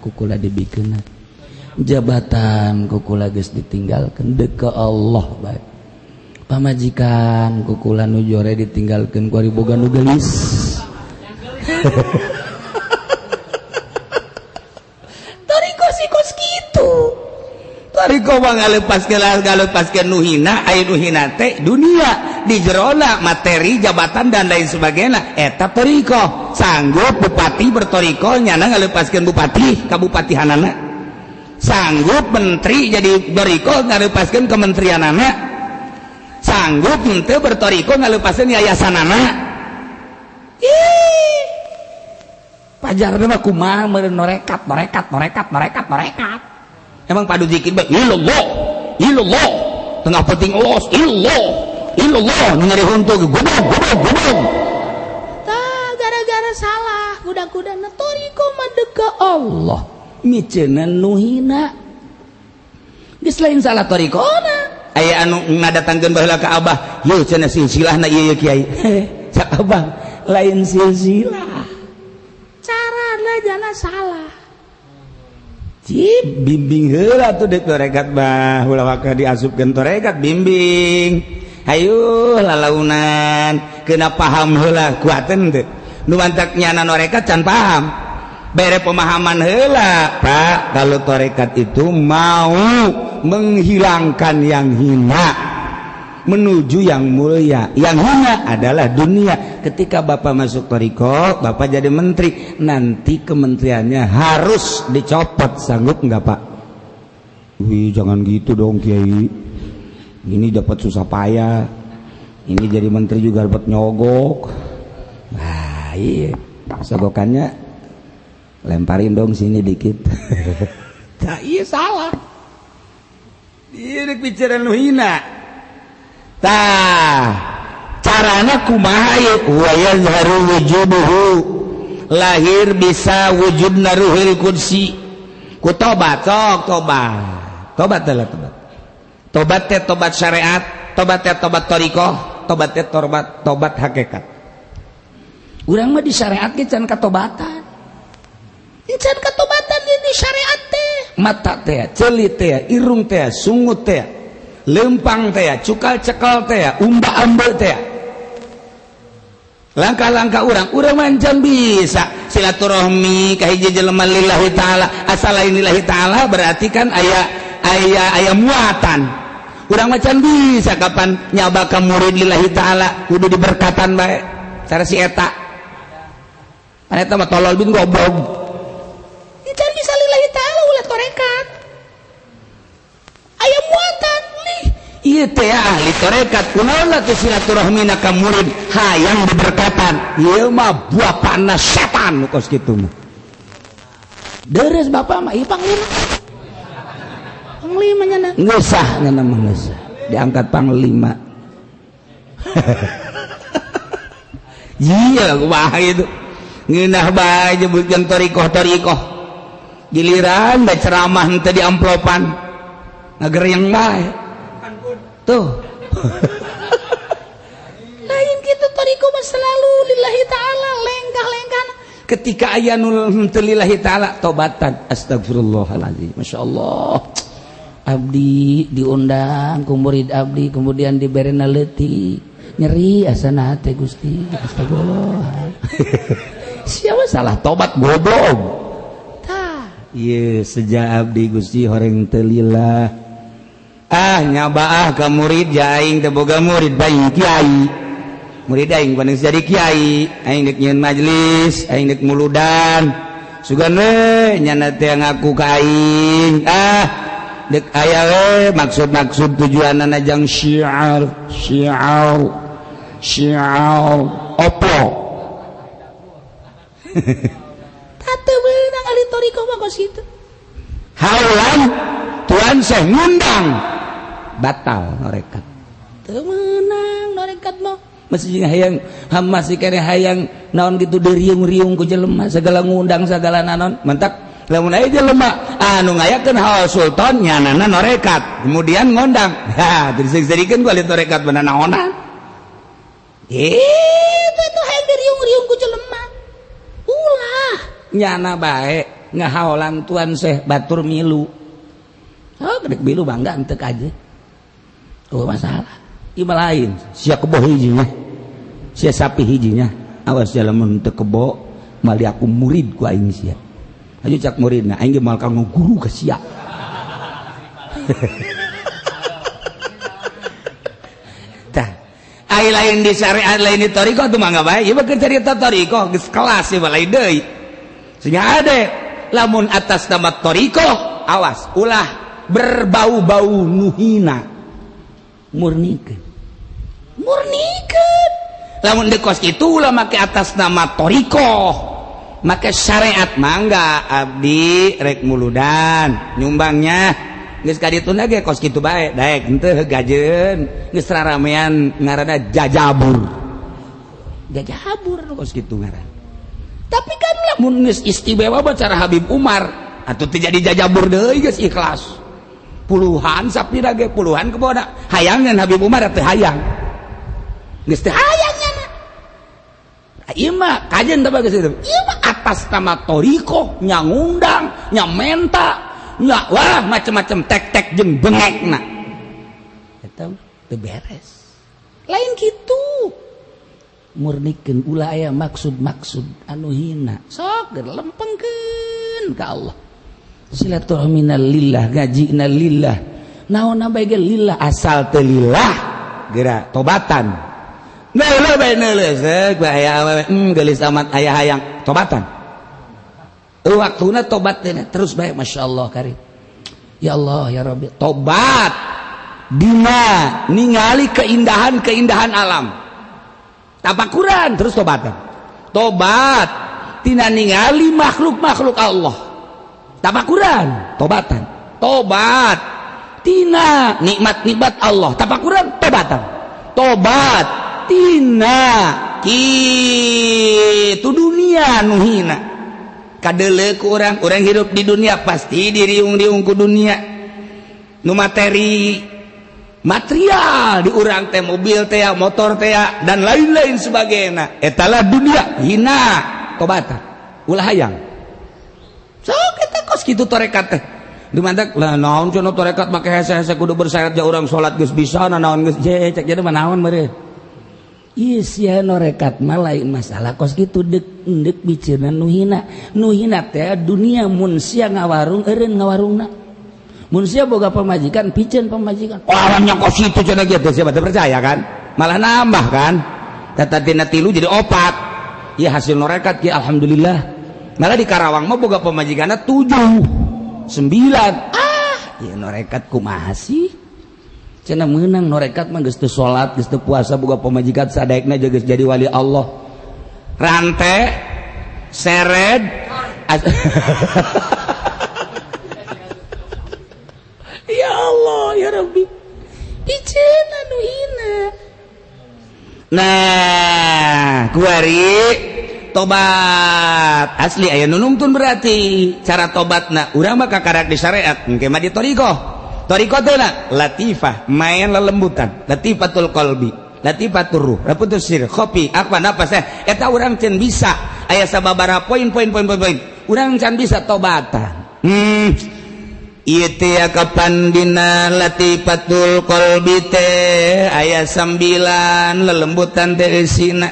Speaker 1: kukula dibikeun. Jabatan kukula geus ditinggalkeun deuk ka Allah bae. Pamajikan kukula nu jore ditinggalkeun ku ari boga nu geulis. Thoriqoh sih kos kitu. Thoriqoh mah ngalepaskeun nu hina, aya nu hina teh dunia di jerona materi jabatan dan lain sebagainya. Eta thoriqoh. Sanggup bupati berthoriqoh nyana ngalepaskeun bupati ka bupatihanana. Sanggup menteri jadi thoriqoh ngalepaskeun kementerianana. Sanggup henteu berthoriqoh ngalepaskeun yayasanana. Ih. Pajarna mah kumaha meureun norekat norekat norekat norekat norekat. Emang padu zikir bae ilallah ilallah tengah penting los ilallah ilallah nyeri huntu gobong gobong gobong. Tah gara-gara salah kuda-kudana thoriqoh mah deuk ka Allah miceunan nu hina. Geus lain salah thoriqohna. Aya anu ngadatangkeun baheula ka Abah, yeuh cenah silsilahna ieu kiai. Cak Abah lain silsilah. Carana jana salah. Cip bimbing heula tuh deuk torekat bah ulah waka diasupkeun torekat bimbing. Hayu lalaunan kena paham heula kuateun teu. Nu mantak nyana norekat can paham. Bere pemahaman heula, Pak, kalau torekat itu mau menghilangkan yang hina menuju yang mulia. Yang hina adalah dunia. Ketika Bapak masuk thoriqoh, Bapak jadi menteri, nanti kementeriannya harus dicopot. Sanggup nggak, Pak? Wih, jangan gitu dong, Kiai. Ini dapat susah payah. Ini jadi menteri juga dapat nyogok. Nah, iya. Sogokannya lemparin dong sini dikit. Nah, iya salah. Iya bicara nu hina. Tah, carana kumaha ieu? Wa yazharu wujuduhu. Lahir bisa wujudna ruhul qudsi. Ku tobat, sok tobat. Tobat lah tobat. Tobat teh tobat syariat, tobat teh tobat thoriqoh, tobat teh tobat tobat hakikat. Urang mah di syariat ge can katobatan. Can katobatan di syariat teh. Mata teh, ceuli teh, irung teh, sungut teh, lempang teh, cukal cekal teh, umba ambe teh. Langkah-langkah urang macam bisa silaturahmi ka hiji jelema lillahi taala, asal lain lillahi taala berarti kan aya aya aya muatan. Urang macam bisa kapan nyaba ka murid lillahi taala kudu diberkatan bae. Cara si eta. Pan eta mah tolol bin goblok. Can bisa lillahi taala ulah torekat. Aya muatan nih. Ieu teh ahli torekat kunaon atuh silaturahmina ka murid hayang diberkatan. Ieu mah bapana setan kos kitu mah. Deres bapak mah ieu panglima. Panglima nya geus sah nya mah geus. Diangkat panglima. Iya kumaha itu. Ngeunah bae nyebutkeun thariqah-thariqah. Giliran da ceramah henteu di amplopan. Ngagereng bae. Tuh. Lain kitu thariqah mah selalu lillahi ta'ala lengkah-lengkah. Ketika aya nu henteu lillahi ta'ala tobatan astagfirullahalazim. Masyaallah. Abdi diundang ku murid abdi kemudian diberena leutik. Nyeri asana hate Gusti. Astagfirullah. Siapa salah tobat goblok. Tah, ieu seja abdi Gusti horeng teu lillah. Ah nyaba ah ka murid ja aing teu boga murid bae kiai. Murid aing paling jadi kiai, aing deuk nyieun majelis, aing deuk muludan. Sugan we nyana teh ngaku ka aing. Ah deuk aya we maksud-maksud tujuanana jang syiar, syiar, syiar opo. Teu meunang ahli thariqah mah kos kitu. Haulan tuan Syekh ngundang batal norekat. Teu meunang norekat mah. Masih hayang masih kene hayang naon gitu diriung-riung ku jelema segala ngundang segala naon mentak lamun aya jelema anu ngayakeun haul sultan nyanana norekat kemudian ngundang ha diseukeun ku ahli torekat beuna naonan itu itu hayang diriung-riung ku jelema ulah nyana bae ngahaolan tuan Syekh batur milu oh gedek milu bangga henteu aja oh masalah ieu mah lain sia kebo hijinya sia sapi hijinya awas sia lamun teu kebo mali aku murid ku aing sia ayo cak muridna aing ge moal kanggo guru ka sia tah ai lain di syariat lain di thariqah tuh mangga bae ieu mah keur carita thariqah geus kelas ieu mah lain deui sehingga ade lamun atas nama thariqah awas ulah berbau-bau nuhina murnikeun murnikeun lamun di kos itu ulah make atas nama thariqah make syariat mangga abdi rek muludan nyumbangnya geus ka dituna ge kos kitu bae daek henteu gajeun geus raramean ngaranna jajabur jajabur kos kitu ngaran tapi kan lamun geus istimewa mah cara Habib Umar atuh teu jadi jajabur deui geus ikhlas puluhan sapira ge puluhan kebona hayangan Habib Umar teu hayang geus teu hayang nyana ieu mah kajen teh bagus itu ieu mah atas nama thariqah nya ngundang nya menta nya wah macem-macem tek-tek jeung bengekna eta teu beres lain kitu murnikeun ulah aya maksud-maksud anu hina sok lempengkeun ka Allah silaturahmina lillah gajina lillah naon bae ge lillah asal teu lillah geura tobatan neuleuh bae neuleuh seuk bahaya awewe geulis amat aya hayang tobatan waktuna tobat teh terus bae masyaallah karim ya Allah ya Rabbi tobat dina ningali keindahan-keindahan alam tapakuran terus tobatan tobat tina ningali makhluk-makhluk Allah tapakuran tobatan tobat tina nikmat-nikmat Allah tapakuran tobatan tobat tina kitu dunia nu hina kadeuleu ku urang urang hidup di dunia pasti diriung-riung ku dunia nu materi material di urang teh mobil teh motor teh dan lain-lain sebagainya etalah dunia hina tobatan ulah hayang so kita kos kitu torekat teh dimantak lah naon cenah torekat make hese-hese kudu bersyarat ja urang salat geus bisa naon geus je cek jadi mah naon meureun ieu sia norekat mah lain masalah kos kitu deuk deuk biceuna nu hina nu hina teh dunia mun sia ngawarung eureun ngawarungna mun sia boga pamajikan piceun pamajikan orangnya kos kitu cenah kieu teh sia teu percaya kan malah nambah kan tata tina tilu jadi opat ieu hasil norekat kieu alhamdulillah malah di Karawang mah boga pamajikanna 7 9 ah ieu norekat kumaha sih cenah meunang norekat mah geus teu salat geus teu puasa boga pamajikan sadaekna geus jadi wali Allah rante sered ya Allah ya Rabbi piceun anu hina Nah kuari tobat asli aya nu nungtun berarti cara tobatna urang mah kakarak di syariat engke mah di thariqah. Thariqah teh latifah, main lelembutan, latifatul qalbi, latifatur ruh, laputus sir, khopi, apa napas eta urang can bisa aya sababaraha poin poin poin poin poin urang can bisa tobatan. Ieu teh kapan dina latifatul qalbi teh aya 9 lelembutan teh eusina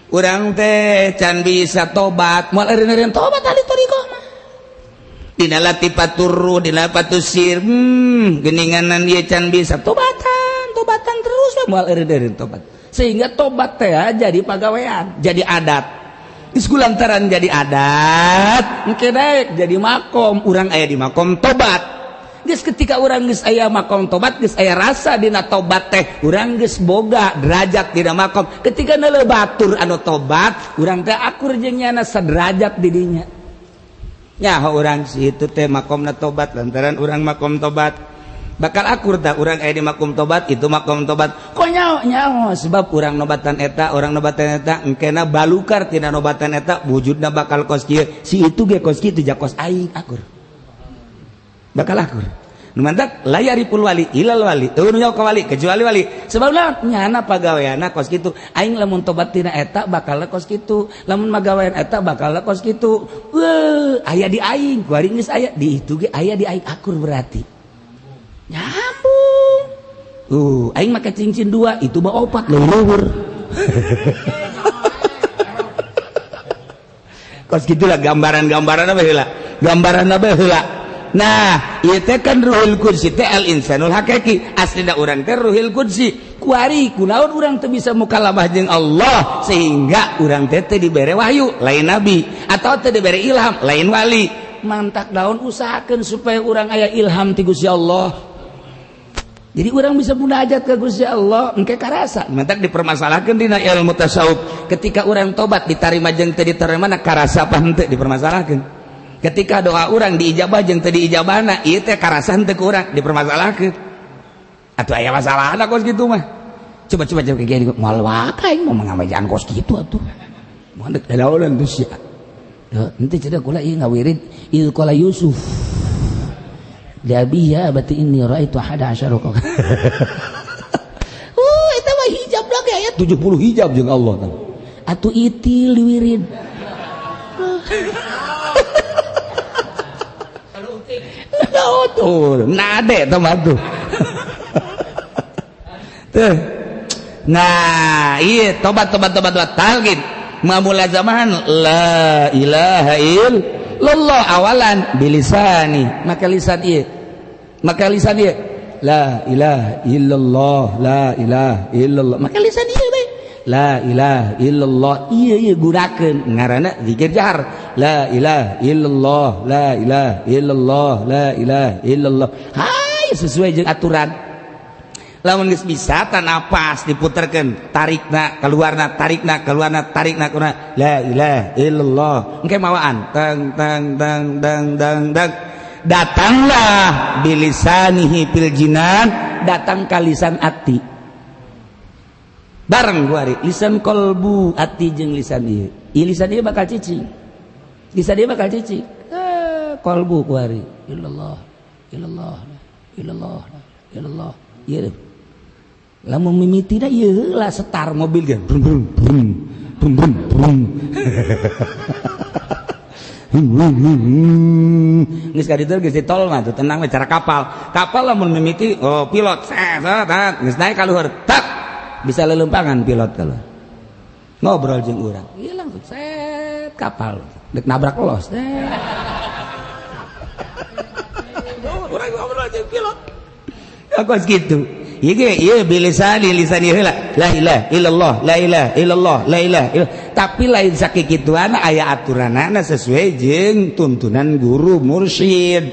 Speaker 1: urang teh can bisa tobat moal eureun-eureun tobat ahli thariqah mah dina latifatur ruh dina latifatus sir geuninganan ieu can bisa tobatan tobatan terus moal eureun-eureun tobat sehingga tobat teh jadi pagawean jadi adat geus kulantaran jadi adat engke daek jadi makom urang aya di makom tobat geus ketika urang geus aya makom tobat geus aya rasa dina tobat teh urang geus boga derajat dina makom ketika neuleuh batur anu tobat urang teh akur jeung nyana saderajat di dinya nyaho urang si itu teh makomna tobat lantaran urang makom tobat bakal akur tak urang aya di makom tobat itu makom tobat kok nyaho nyaho sebab urang nobatan eta orang nobatan eta engkena balukar tina nobatan eta wujudna bakal kos kieu si itu ge kos kitu jakos aing akur bakal akur nu mantak layaripul wali ilal wali eueuh nu nyaho ka wali kecuali wali sebab naon nyana pagaweana kos kitu aing lamun tobat tina eta bakal kos kitu lamun magawean eta bakal kos kitu weuh aya di aing kuari geus aya di itu ge aya di aing akur berarti nyambung. Aing make cincin 2 itu mah 4 luhur. Kos gitulah gambaran-gambaran apa heula? Gambaran apa heula? Nah, ieu teh kan ruhul qudsi teh al insanul hakiki. Aslina urang teh ruhul qudsi. Kuari kunaon urang teu bisa mukalamah jeung Allah sehingga urang teh teu dibere wahyu lain nabi atau teu dibere ilham lain wali. Mantak daun usahakeun supaya urang aya ilham ti Gusti Allah. Jadi orang bisa munajat ke Gusti Allah engke karasa. Mantak dipermasalahkeun dina ilmu tasawuf. Ketika orang tobat ditarima jeung teu ditarima na karasa apa henteu dipermasalahkeun. Ketika doa orang diijabah jeung teu diijabahna ieu teh karasa henteu ku urang dipermasalahkeun. Atuh aya masalahna kos kitu mah. Coba-coba coba kieu moal wae aing mau ngamajaan kos kitu atuh. Moal deuk dalaolan tuh sia. Henteu cenah kula ieu ngawirid ieu qala Yusuf. Jabi ya abati inni ra'aitu ahada asyara kawkab. Eta mah hijab lagi aya 70 hijab jeung Allah tah. Atuh itil diwirid. Tuh, nade tah mah tuh. Tuh. Nah, ieu tobat tobat tobat tobat talqin. Mamulazamahan la ilaha illallah awalan bilisani maka lisan ieu maka lisan ieu la ilaha illallah la ilaha illallah maka lisan ieu bae la ilaha illallah ieu ieu gunakeun ngaranna zikir jahar la ilaha illallah la ilaha illallah la ilaha illallah hai sesuai jeung aturan lamun geus bisa napas diputerkeun tarikna keluarna tarikna keluarna tarikna keluarna la ilaha illallah engke mawaan tang tang tang tang tang tang datanglah bilisanihi fil jinan datang ka lisan ati bareng kuari lisan kolbu ati jeung lisan ieu ieu lisan ieu bakal cicing lisan ieu bakal cicing kolbu kuari illallah illallah illallah illallah ieu lamun mimitina ieu heula setar mobil ge brum brum brum brum brum brum geus ka ditu geus di tol mah tuh tenang we cara kapal kapal lamun mimiti oh pilot set set geus naik ka luhur tak bisa leuleumpangan pilot kalau ngobrol jeung urang ieu langsung set kapal dek nabrak los urang ngobrol jeung pilot kos kitu ieu bilisani lisan ieu heula la ilaha illallah la ilaha illallah la ilaha illallah tapi lain sakikituan aya aturanana sesuai jeung tuntunan guru mursyid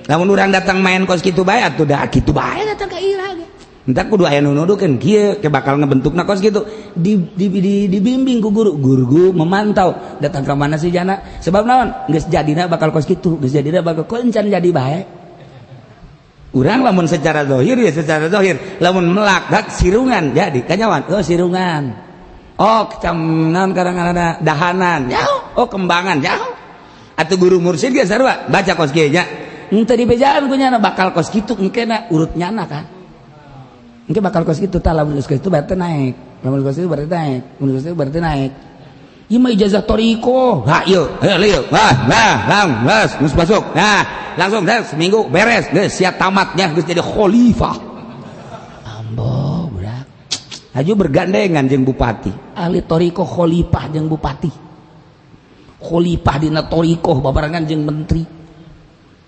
Speaker 1: lamun urang datang main kos kitu bae atuh da kitu bae datang ka ira ge entar kudu aya nu nuduhkeun kieu ke bakal ngebentukna kos kitu dibimbing ku guru guru memantau datang ka mana sih jana sebab naon geus jadina bakal kos kitu geus jadina bakal kencan jadi bae. Urang lamun secara zahir ya secara zahir, lamun melak dak sirungan jadi kanyawan, oh sirungan. Oh kecamnan kadang-kadang dahanan, jauh. Oh kembangan, jauh. Atau guru mursyid ge sarua baca kos kieu nya. Henteu dibejaan ku nyana bakal kos kitu engke na urut nyana kan. Engke bakal kos kitu tah lamun kos kitu berarti naik. Lamun kos kitu berarti naik. Lamun kos kitu berarti naik. Ieu mah ijazah thoriqoh. Ha ieu, heuh ieu. Wah, nah, lang, geus, geus masuk. Nah, langsung deh seminggu beres, geus siap tamatnya, geus jadi khalifah. Ambo, budak. Haju bergandengan jeung bupati. Ahli thoriqoh khalifah jeung bupati. Khalifah dina thoriqoh babarengan jeung menteri.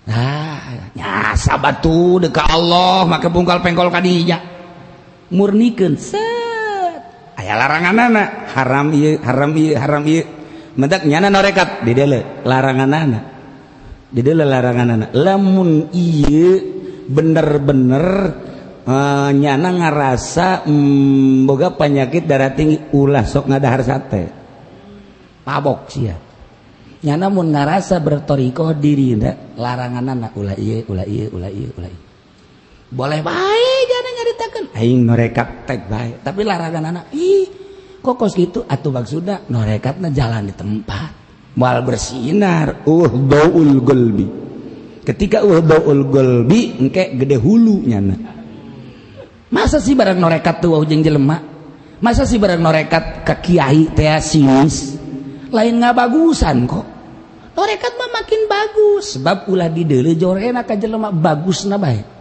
Speaker 1: Nah, nyasa batu deka Allah make bungkal pengkol ka dinya. Murnikeun set. Aya laranganana, haram ieu, haram ieu, haram ieu. Mentak nyana norekat di deule laranganana. Di deule laranganana. Lamun ieu bener-bener nyana ngarasa boga penyakit darah tinggi ulah sok ngadahar sate. Pabok sia. Nyana mun ngarasa bertorikoh dirina laranganana ulah ieu, ulah ieu, ulah ieu, ulah ieu. Boleh bae jangan nyaritakeun aing norekat tek bae, tapi laranganana ih kok kos kitu atuh maksudna norekatna jalan di tempat moal bersinar daul qalbi. Ketika daul qalbi engke gede hulu nyana. Masa sih barang norekat tuh jeung jelema? Masa sih barang norekat ka kiai teh sinis? Lain ngabagusan kok. Norekat mah makin bagus sebab ulah dideuleu jorena ka jelema bagusna bae.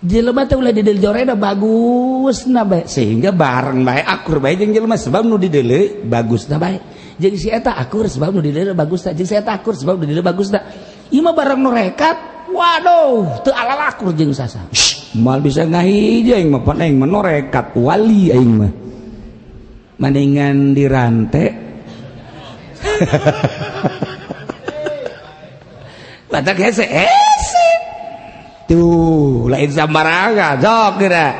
Speaker 1: Jelema teh ulah dideuleu jorena bagusna bae sehingga bareng bae akur bae jeung jelema sebab nu dideuleu bagusna bae. Jeung si eta akur sebab nu dideuleu bagusna, jeung si eta akur sebab nu dideuleu bagusna. Ieu mah bareng norekat, waduh, teu alalakur jeung sasa. Moal bisa ngahiji aing mah pan aing mah norekat wali aing mah. Mendingan dirante. Batak hese hese. Tuh, lain sambarangan sok kira.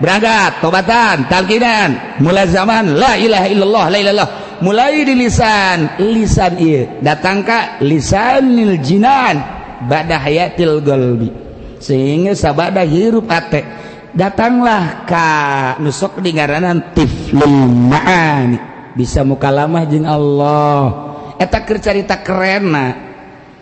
Speaker 1: Berangkat tobatan, talkinan, mulai zaman la ilaha illallah, la ilaha illallah. Mulai di lisan, lisan ieu datang ka lisanil jinan ba'da hayatil qalbi. Sehingga sabada hirup ate datanglah ka nu sok dingaranan tiflul ma'ani, bisa mukalamah jeung Allah. Eta keur carita kerenna.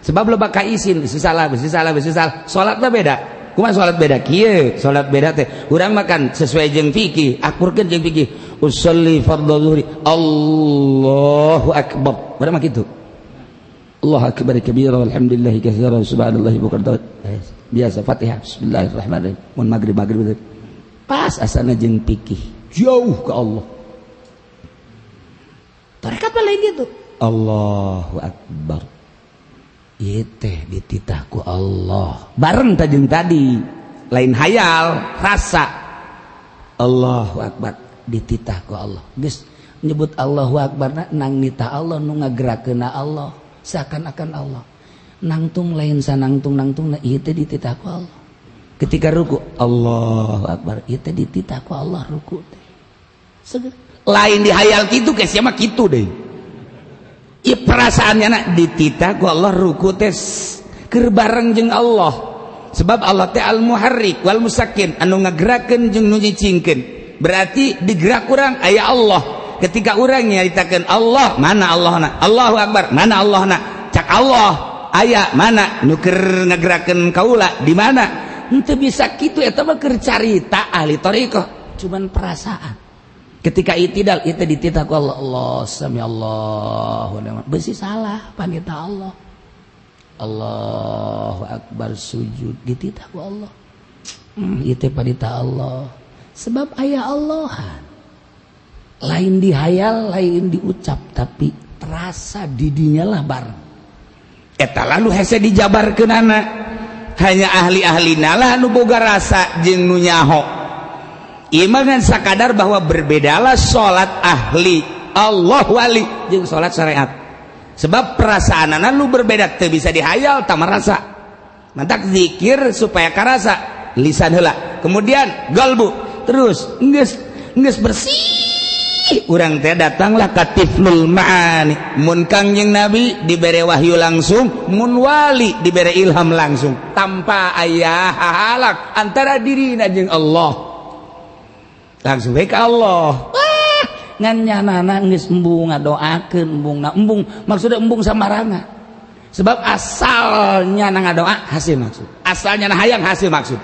Speaker 1: Sebab loba ka isin, bisi salah, bisi salah, bisi salah. Salatna beda. Kumaha salat beda kieu? Salat beda teh urang makan sesuai jeung fikih, akurkeun jeung fikih. Usolli fardhu zuhri, Allahu akbar. Urang mah kitu. Allahu akbar kabira walhamdulillahi katsiran subhanallahi bukratan. Biasa Fatihah bismillahirrahmanirrahim. Mun magrib pas asana jeung fikih, jauh ke Allah. Tarekat lain gitu. Allahu akbar. Ieu teh dititah ku Allah. Bareng tajeng tadi, lain hayal, rasa. Allahu akbar dititah ku Allah. Geus nyebut Allahu akbar na nang nitah Allah nu ngagerakeunna Allah, seakan-akan Allah. Nangtung lain sanangtung nangtung na ieu teh dititah ku Allah. Ketika ruku Allahu akbar, ieu teh dititah ku Allah ruku teh. Seger. Lain dihayal kitu geus sia mah kitu deui. Ieu perasaannya nak dititah ku Allah ruku teh keur bareng jeung Allah. Sebab Allah teh al-muharrik wal musakkin, anu ngagerakeun jeung nu nyicingkeun. Berarti digerak urang aya Allah. Ketika urang nyaritakeun Allah, mana Allahna? Allahu akbar, mana Allahna? Cak Allah aya mana nu keur ngagerakeun kaula di mana? Henteu bisa kitu eta mah keur carita ahli thariqah, cuman perasaan. Ketika itidal itu dititah ku Allah, Allah sami Allahu liman. Besi salah panita Allah. Allahu akbar sujud dititah ku Allah. Itu panita Allah. Sebab aya Allahan. Lain dihayal, lain diucap, tapi terasa didinya lah bareng. Eta lalu hese dijabarkeunana. Hanya ahli-ahli lah nu boga rasa jeung nu nyaho. Ieu mah sakadar bahwa berbedalah salat ahli Allah wali jeung salat syariat. Sebab perasaanana lu berbeda, teu bisa dihayal tah merasa. Mantak zikir supaya karasa lisan heula. Kemudian galbu terus geus geus bersih Urang teh datanglah ka tiflul ma'ani. Mun Kangjeng Nabi dibere wahyu langsung, mun wali dibere ilham langsung tanpa aya hahalang antara dirina jeung Allah. Langsung we ka Allah. Wah, ngan nyanana geus embung ngadoakeun, embung na embung maksudna embung samaranga. Sebab asalnya na ngadoa hasil maksud. Asalnya na hayang hasil maksud.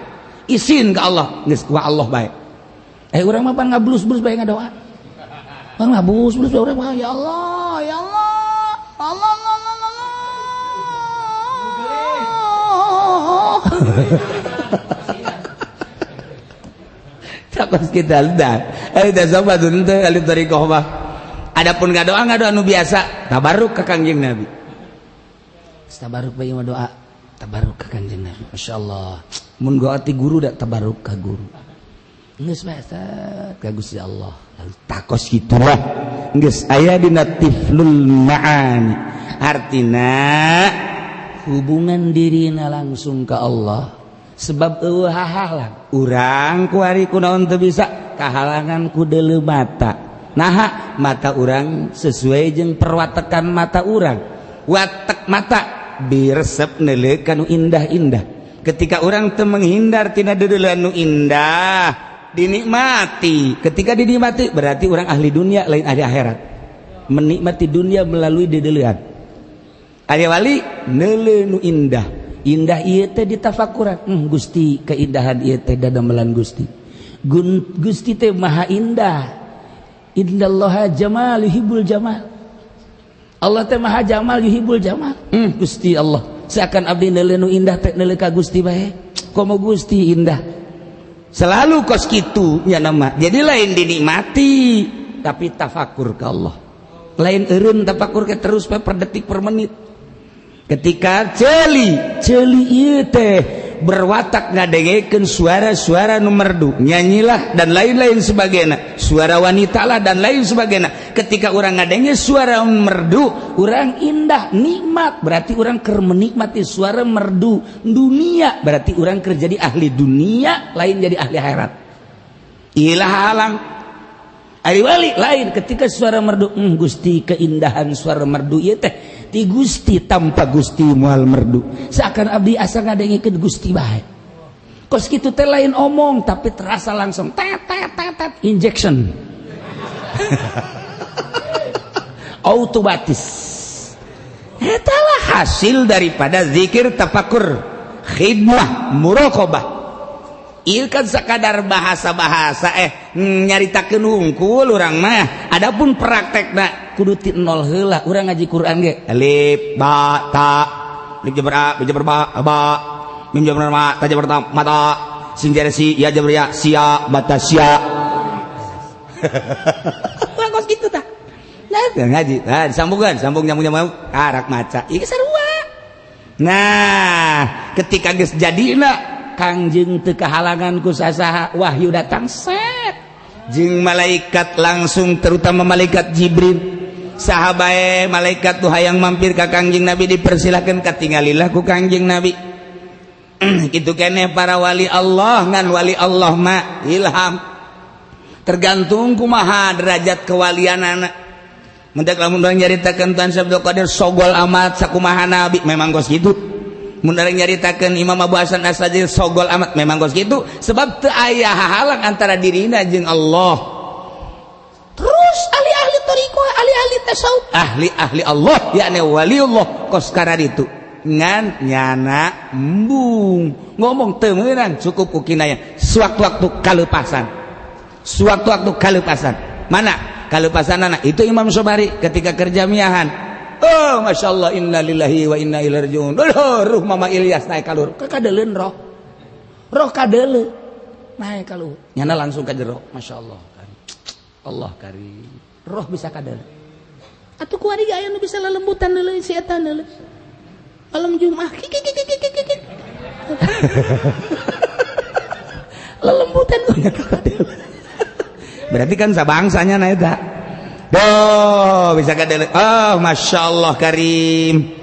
Speaker 1: Isin ke Allah, geus ku Allah bae. Urang mah pan ngablus-blus bae ngadoa. Bang ngabus blus urang mah ya Allah, ya Allah. Allah Allah Allah. Takos kita udah. Udah sobat henteu ahli thariqah mah. Adapun ngadoa nu biasa, tabarruk ka Kangjeng Nabi. Tabarruk bae mah doa, tabarruk ka Kangjeng Nabi. Masyaallah. Mun doa ti guru da tabarruk ka guru. Geus bae ka Gusti Allah. Takos gitulah geus aya dina tiflul ma'ani. Artina hubungan dirina langsung ke Allah sebab eueuh hahalang. Urang kuari kunaon teu bisa kahalangan ku deuleu mata. Naha mata urang sesuai jeung perwatekan mata urang. Watek mata diresep neuleuh ka nu indah-indah. Ketika urang teu menghindar tina deuleuan nu indah dinikmati. Ketika dinikmati berarti orang ahli dunia lain ahli akhirat. Menikmati dunia melalui dedeulean. Ari wali neuleuh nu indah. Indah ieu teh ditafakuran. Gusti keindahan ieu teh dadamelan Gusti. Gusti teh maha indah. Innallaha jamal yuhibbul jamal. Allah teh maha jamal yuhibbul jamal. Gusti Allah seakan abdi neuleuh nu indah teh neuleuh ka Gusti bae. Komo Gusti indah. Selalu kos kitu nya nama. Jadi lain dinikmati tapi tafakur ke Allah. Lain eureun tafakur ke terus per detik per menit. Ketika ceuli ieu teh berwatak ngadengekeun suara-suara nu merdu, nyanyilah dan lain-lain sebagainya, suara wanita lah dan lain sebagainya. Ketika urang ngadenge suara merdu, urang indah, nikmat, berarti urang keur menikmati suara merdu dunia, berarti urang keur jadi ahli dunia, lain jadi ahli akhirat. Ilah halang. Ari wali lain ketika suara merdu, Gusti keindahan suara merdu ieu teh ti Gusti tanpa Gusti moal merdu. Seakan abdi asa ngadengekeun Gusti bae. Kos kitu teh lain omong tapi terasa langsung tet tet tet tet injection. Otomatis. Eta lah hasil daripada zikir tafakur, khidmah, muraqabah. Ieu kan sekadar bahasa-bahasa nyaritakeun hungkul urang mah. Adapun praktekna kudu ti nol heula. Urang ngaji Quran ge alif ba ta alif jabar a ba jabar ba ba mim jabar ma ta jabar ta mata sin jar si ya jabar ya sia bata sia. Urang kos kitu tah. Nah ngaji, nah disambungkeun, sambung nyambung nyambung karak maca. Ieu sarua. Nah, ketika geus jadina Kangjeng teu kahalangan ku sasaha, wahyu datang set jeung malaikat langsung, terutama malaikat Jibril. Saha bae malaikat tuh hayang mampir ka Kangjeng Nabi dipersilakan, katinggalilah ku Kangjeng Nabi. Kitu keneh para wali Allah, ngan wali Allah mah ilham tergantung kumaha derajat kewalianana. Mendak lamun urang nyaritakeun Tuan Syekh Abdul Qadir sogol amat sakumaha Nabi, memang kos kitu. Mun urang nyaritakeun Imam Abu Hasan Asy-Syadzili sogol amat, memang kos kitu, sebab teu aya hahalang antara dirina jeung Allah. Terus ahli-ahli thariqah, ahli-ahli tasawuf, ahli-ahli Allah, yakni waliullah kos kararitu. Ngan nyana embung ngomong teu meunang cukup ku kinaya. Sewaktu-waktu kaleupasan. Sewaktu-waktu kaleupasan. Mana kaleupasanana? Itu Imam Sobari ketika kerja miahan. Oh, Masya Allah, inna lillahi wa inna ilaihi rajiun. Oh, ruh Mama Ilyas naik kalur. Kadeuleun roh. Roh kadeuleun naik kalur. Nyana langsung ka jero. Masya Allah. Allah karim. Roh bisa kadeuleun. Atuh kuari aya nu bisa lelembutan deuleu si eta deuleu. Malam Jumat kik. Lelembutan kadeuleun. Berarti kan sabangsanya na eta. Oh, bisa kadeuleun. Oh, Masya Allah karim.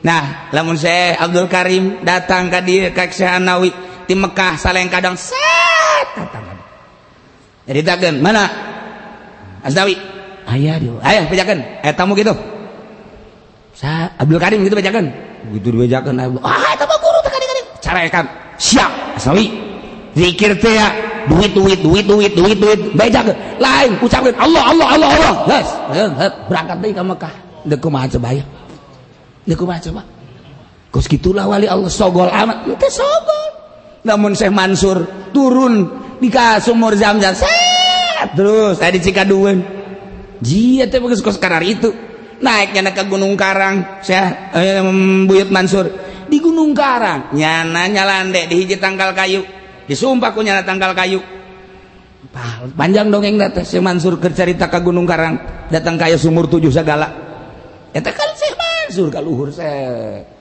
Speaker 1: Nah, lamun Syekh Abdul Karim datang ka dieu ka Syekh Anawi di Mekah saleng kadang set datang. Jadi takeun mana? Asnawi aya dia aya bejakeun aya tamu gitu sa Abdul Karim gitu bejakeun gitu dibejakeun ah eta mah guru teh kadi carekan siap Asnawi zikir teh ya duit duit duit duit duit duit bejakeun lain ucapkeun Allah Allah Allah Allah geus berangkat deui ka Mekah deuk kumaha coba ya deuk kumaha coba kos kitulah wali Allah sogol amat teh sogol. Namun Syekh Mansur turun di ka sumur Zam-Zam set terus tadi Cikadueun jia teh bagus kos karar itu naiknya ke Gunung Karang Syekh Buyut Mansur di Gunung Karang nyana nyalande di hiji tangkal kayu disumpah ku nyana tangkal kayu panjang dongeng teh Syekh Mansur keur carita ka Gunung Karang datang ka sumur 7 sagala eta kan Syekh Mansur ka luhur Syekh.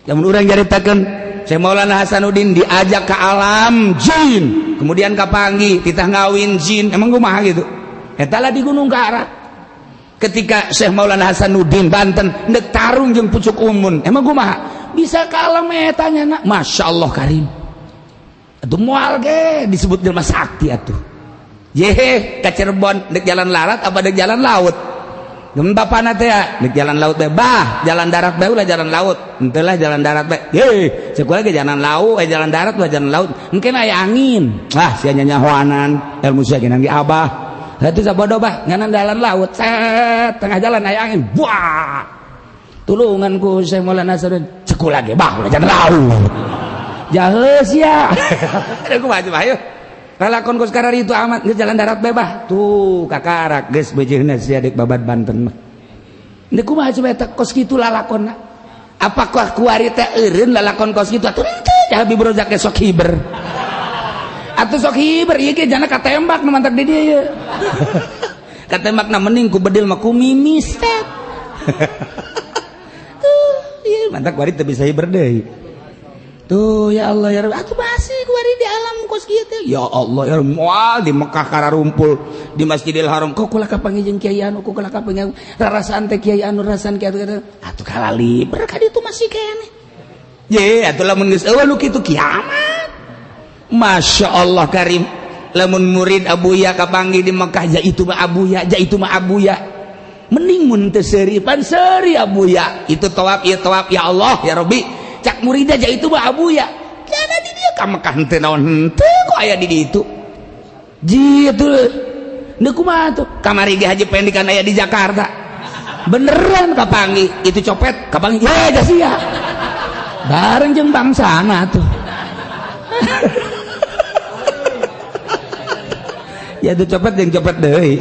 Speaker 1: Lamun urang caritakeun Syekh Maulana Hasanuddin diajak ke alam jin, kemudian kapanggih titah ngawin jin, emang kumaha gitu? Eta lah di Gunung Karang. Ketika Syekh Maulana Hasanuddin Banten ndek tarung jeung pucuk umun, emang kumaha? Bisa ke alam eta nya, Masya Allah Karim. Atuh moal ge disebut jelema sakti atuh. Yehe ka Cirebon ndek jalan larat apa ndek jalan laut? Bapana teh dek jalan laut bae bah jalan darat bae ulah jalan laut henteu lah jalan darat bae ye cek lagi jalan laut jalan darat ulah jalan laut engke aya angin ah sia nyanyahoanan ilmu sia ge nangge abah hatuh sabodo bah nganan jalan laut set tengah jalan aya angin buah tulungan ku Syekh Maulana Hasanuddin cek lagi bah ulah jalan laut jahe sia ada kumaha coba ayo lalakon kos karar itu amat geus jalan darat bae bah tuh kakarak geus beujeuna sia dek babad Banten mah deuk kumaha coba eta kos kitu lalakonna apakah kuari teh eureun lalakon kos kitu atuh henteu Habib Rozak ge sok hiber atuh sok hiber ieu ge jana katembak nu mantak di dieu ieu katembakna mending ku bedil mah ku mimis teh tuh ieu mantak kuari teu bisa hiber deui. Tuh ya Allah ya Rabbi, atuh masih kuari di alam kos kieu teh. Ya Allah ya moal di Mekah kararumpul di Masjidil Haram kok kula kapanggih jeung kiai anu kok kula kapanggih rarasaan teh kiai anu rarasaan kiai anu atuh kalali berkah ditu masih keneh. Ye atuh lamun geus eueuh nu kitu kiamat. Masya Allah Karim lamun murid Abuya kapanggih di Mekah ja itu mah Abuya ja itu mah Abuya. Mending mun teu seuri pan seuri Abuya. Itu tawaf ieu tawaf ya Allah ya Rabbi. Cak murid aja itu mah Abuya jana di dia ka Mekah henteu naon henteu kok aya di ditu jitu deuk kumaha tuh kamari ge Haji Pendi kan aya di Jakarta beneran kapanggih itu copet kapanggih ye sia bareng jeung bangsana tuh ya itu copet jeung copet deui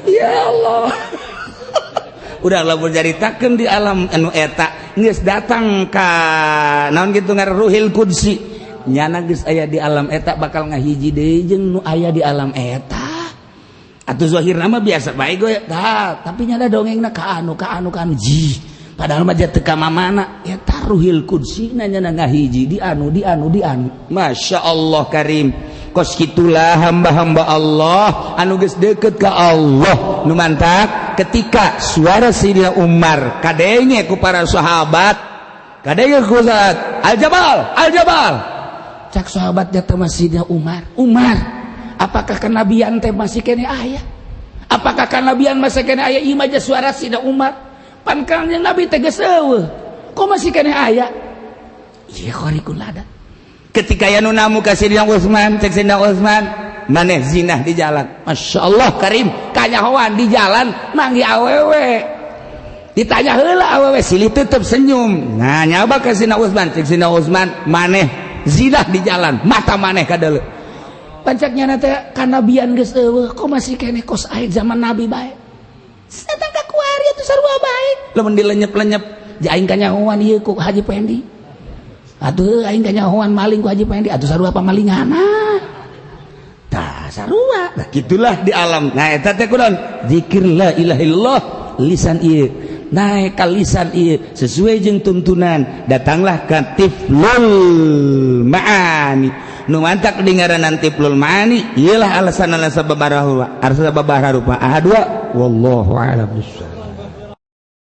Speaker 1: ya Allah. Udah lamun caritakeun di alam anu eta geus datang ka naon kitu ngaran Ruhil Qudsi nyana geus aya di alam eta bakal ngahiji deui jeung nu aya di alam eta atuh zahirna mah biasa bae goy tah tapi nyana dongengna ka anu ka anu ka anu ji padahal mah teu ka mamana eta Ruhil Qudsi na nyana ngahiji di anu di anu di anu. Masya Allah Karim kos kitulah hamba-hamba Allah anu geus deukeut ka Allah nu mantak ketika suara Sayyidina Umar kadenge ku para sahabat kadenge ku saat Al-Jabal Al-Jabal cak sahabat teh Sayyidina Umar Umar apakah kenabian teh masih kene aya apakah kenabian masih kene aya ieu mah suara Sayyidina Umar pan kanjeng Nabi teh geus eueuh kok masih kene aya ieu khariqul adat. Ketika ya nu namu ka Sayyidina Utsman cek Sayyidina Utsman maneh zinah di jalan. Masya Allah Karim kanyahoan di jalan manggih awewe ditanya heula awewe silih tetep senyum nah nyaba ka Sayyidina Utsman cek Sayyidina Utsman maneh zinah di jalan mata maneh kadeuleu pancaknya teh kanabian geus eueuh kok masih keneh kos aya zaman nabi bae datang ka kuari atuh sarua bae lamun dilenyep-lenyep ja aing kanyahoan ieu ku Haji Pendi atuh aing kanyahoan maling ku Haji Pendi atuh sarua pamalingana tah sarua nah gitulah di alam nah eta teh kunaon zikir la ilaha illallah lisan ieu naik ka lisan ieu sesuai jeung tuntunan datanglah ka tiflul maani nu mantak dingaranan tiflul maani ieulah alasan-alasan babaraha rupa ahadua wallahu a'lam bissawab.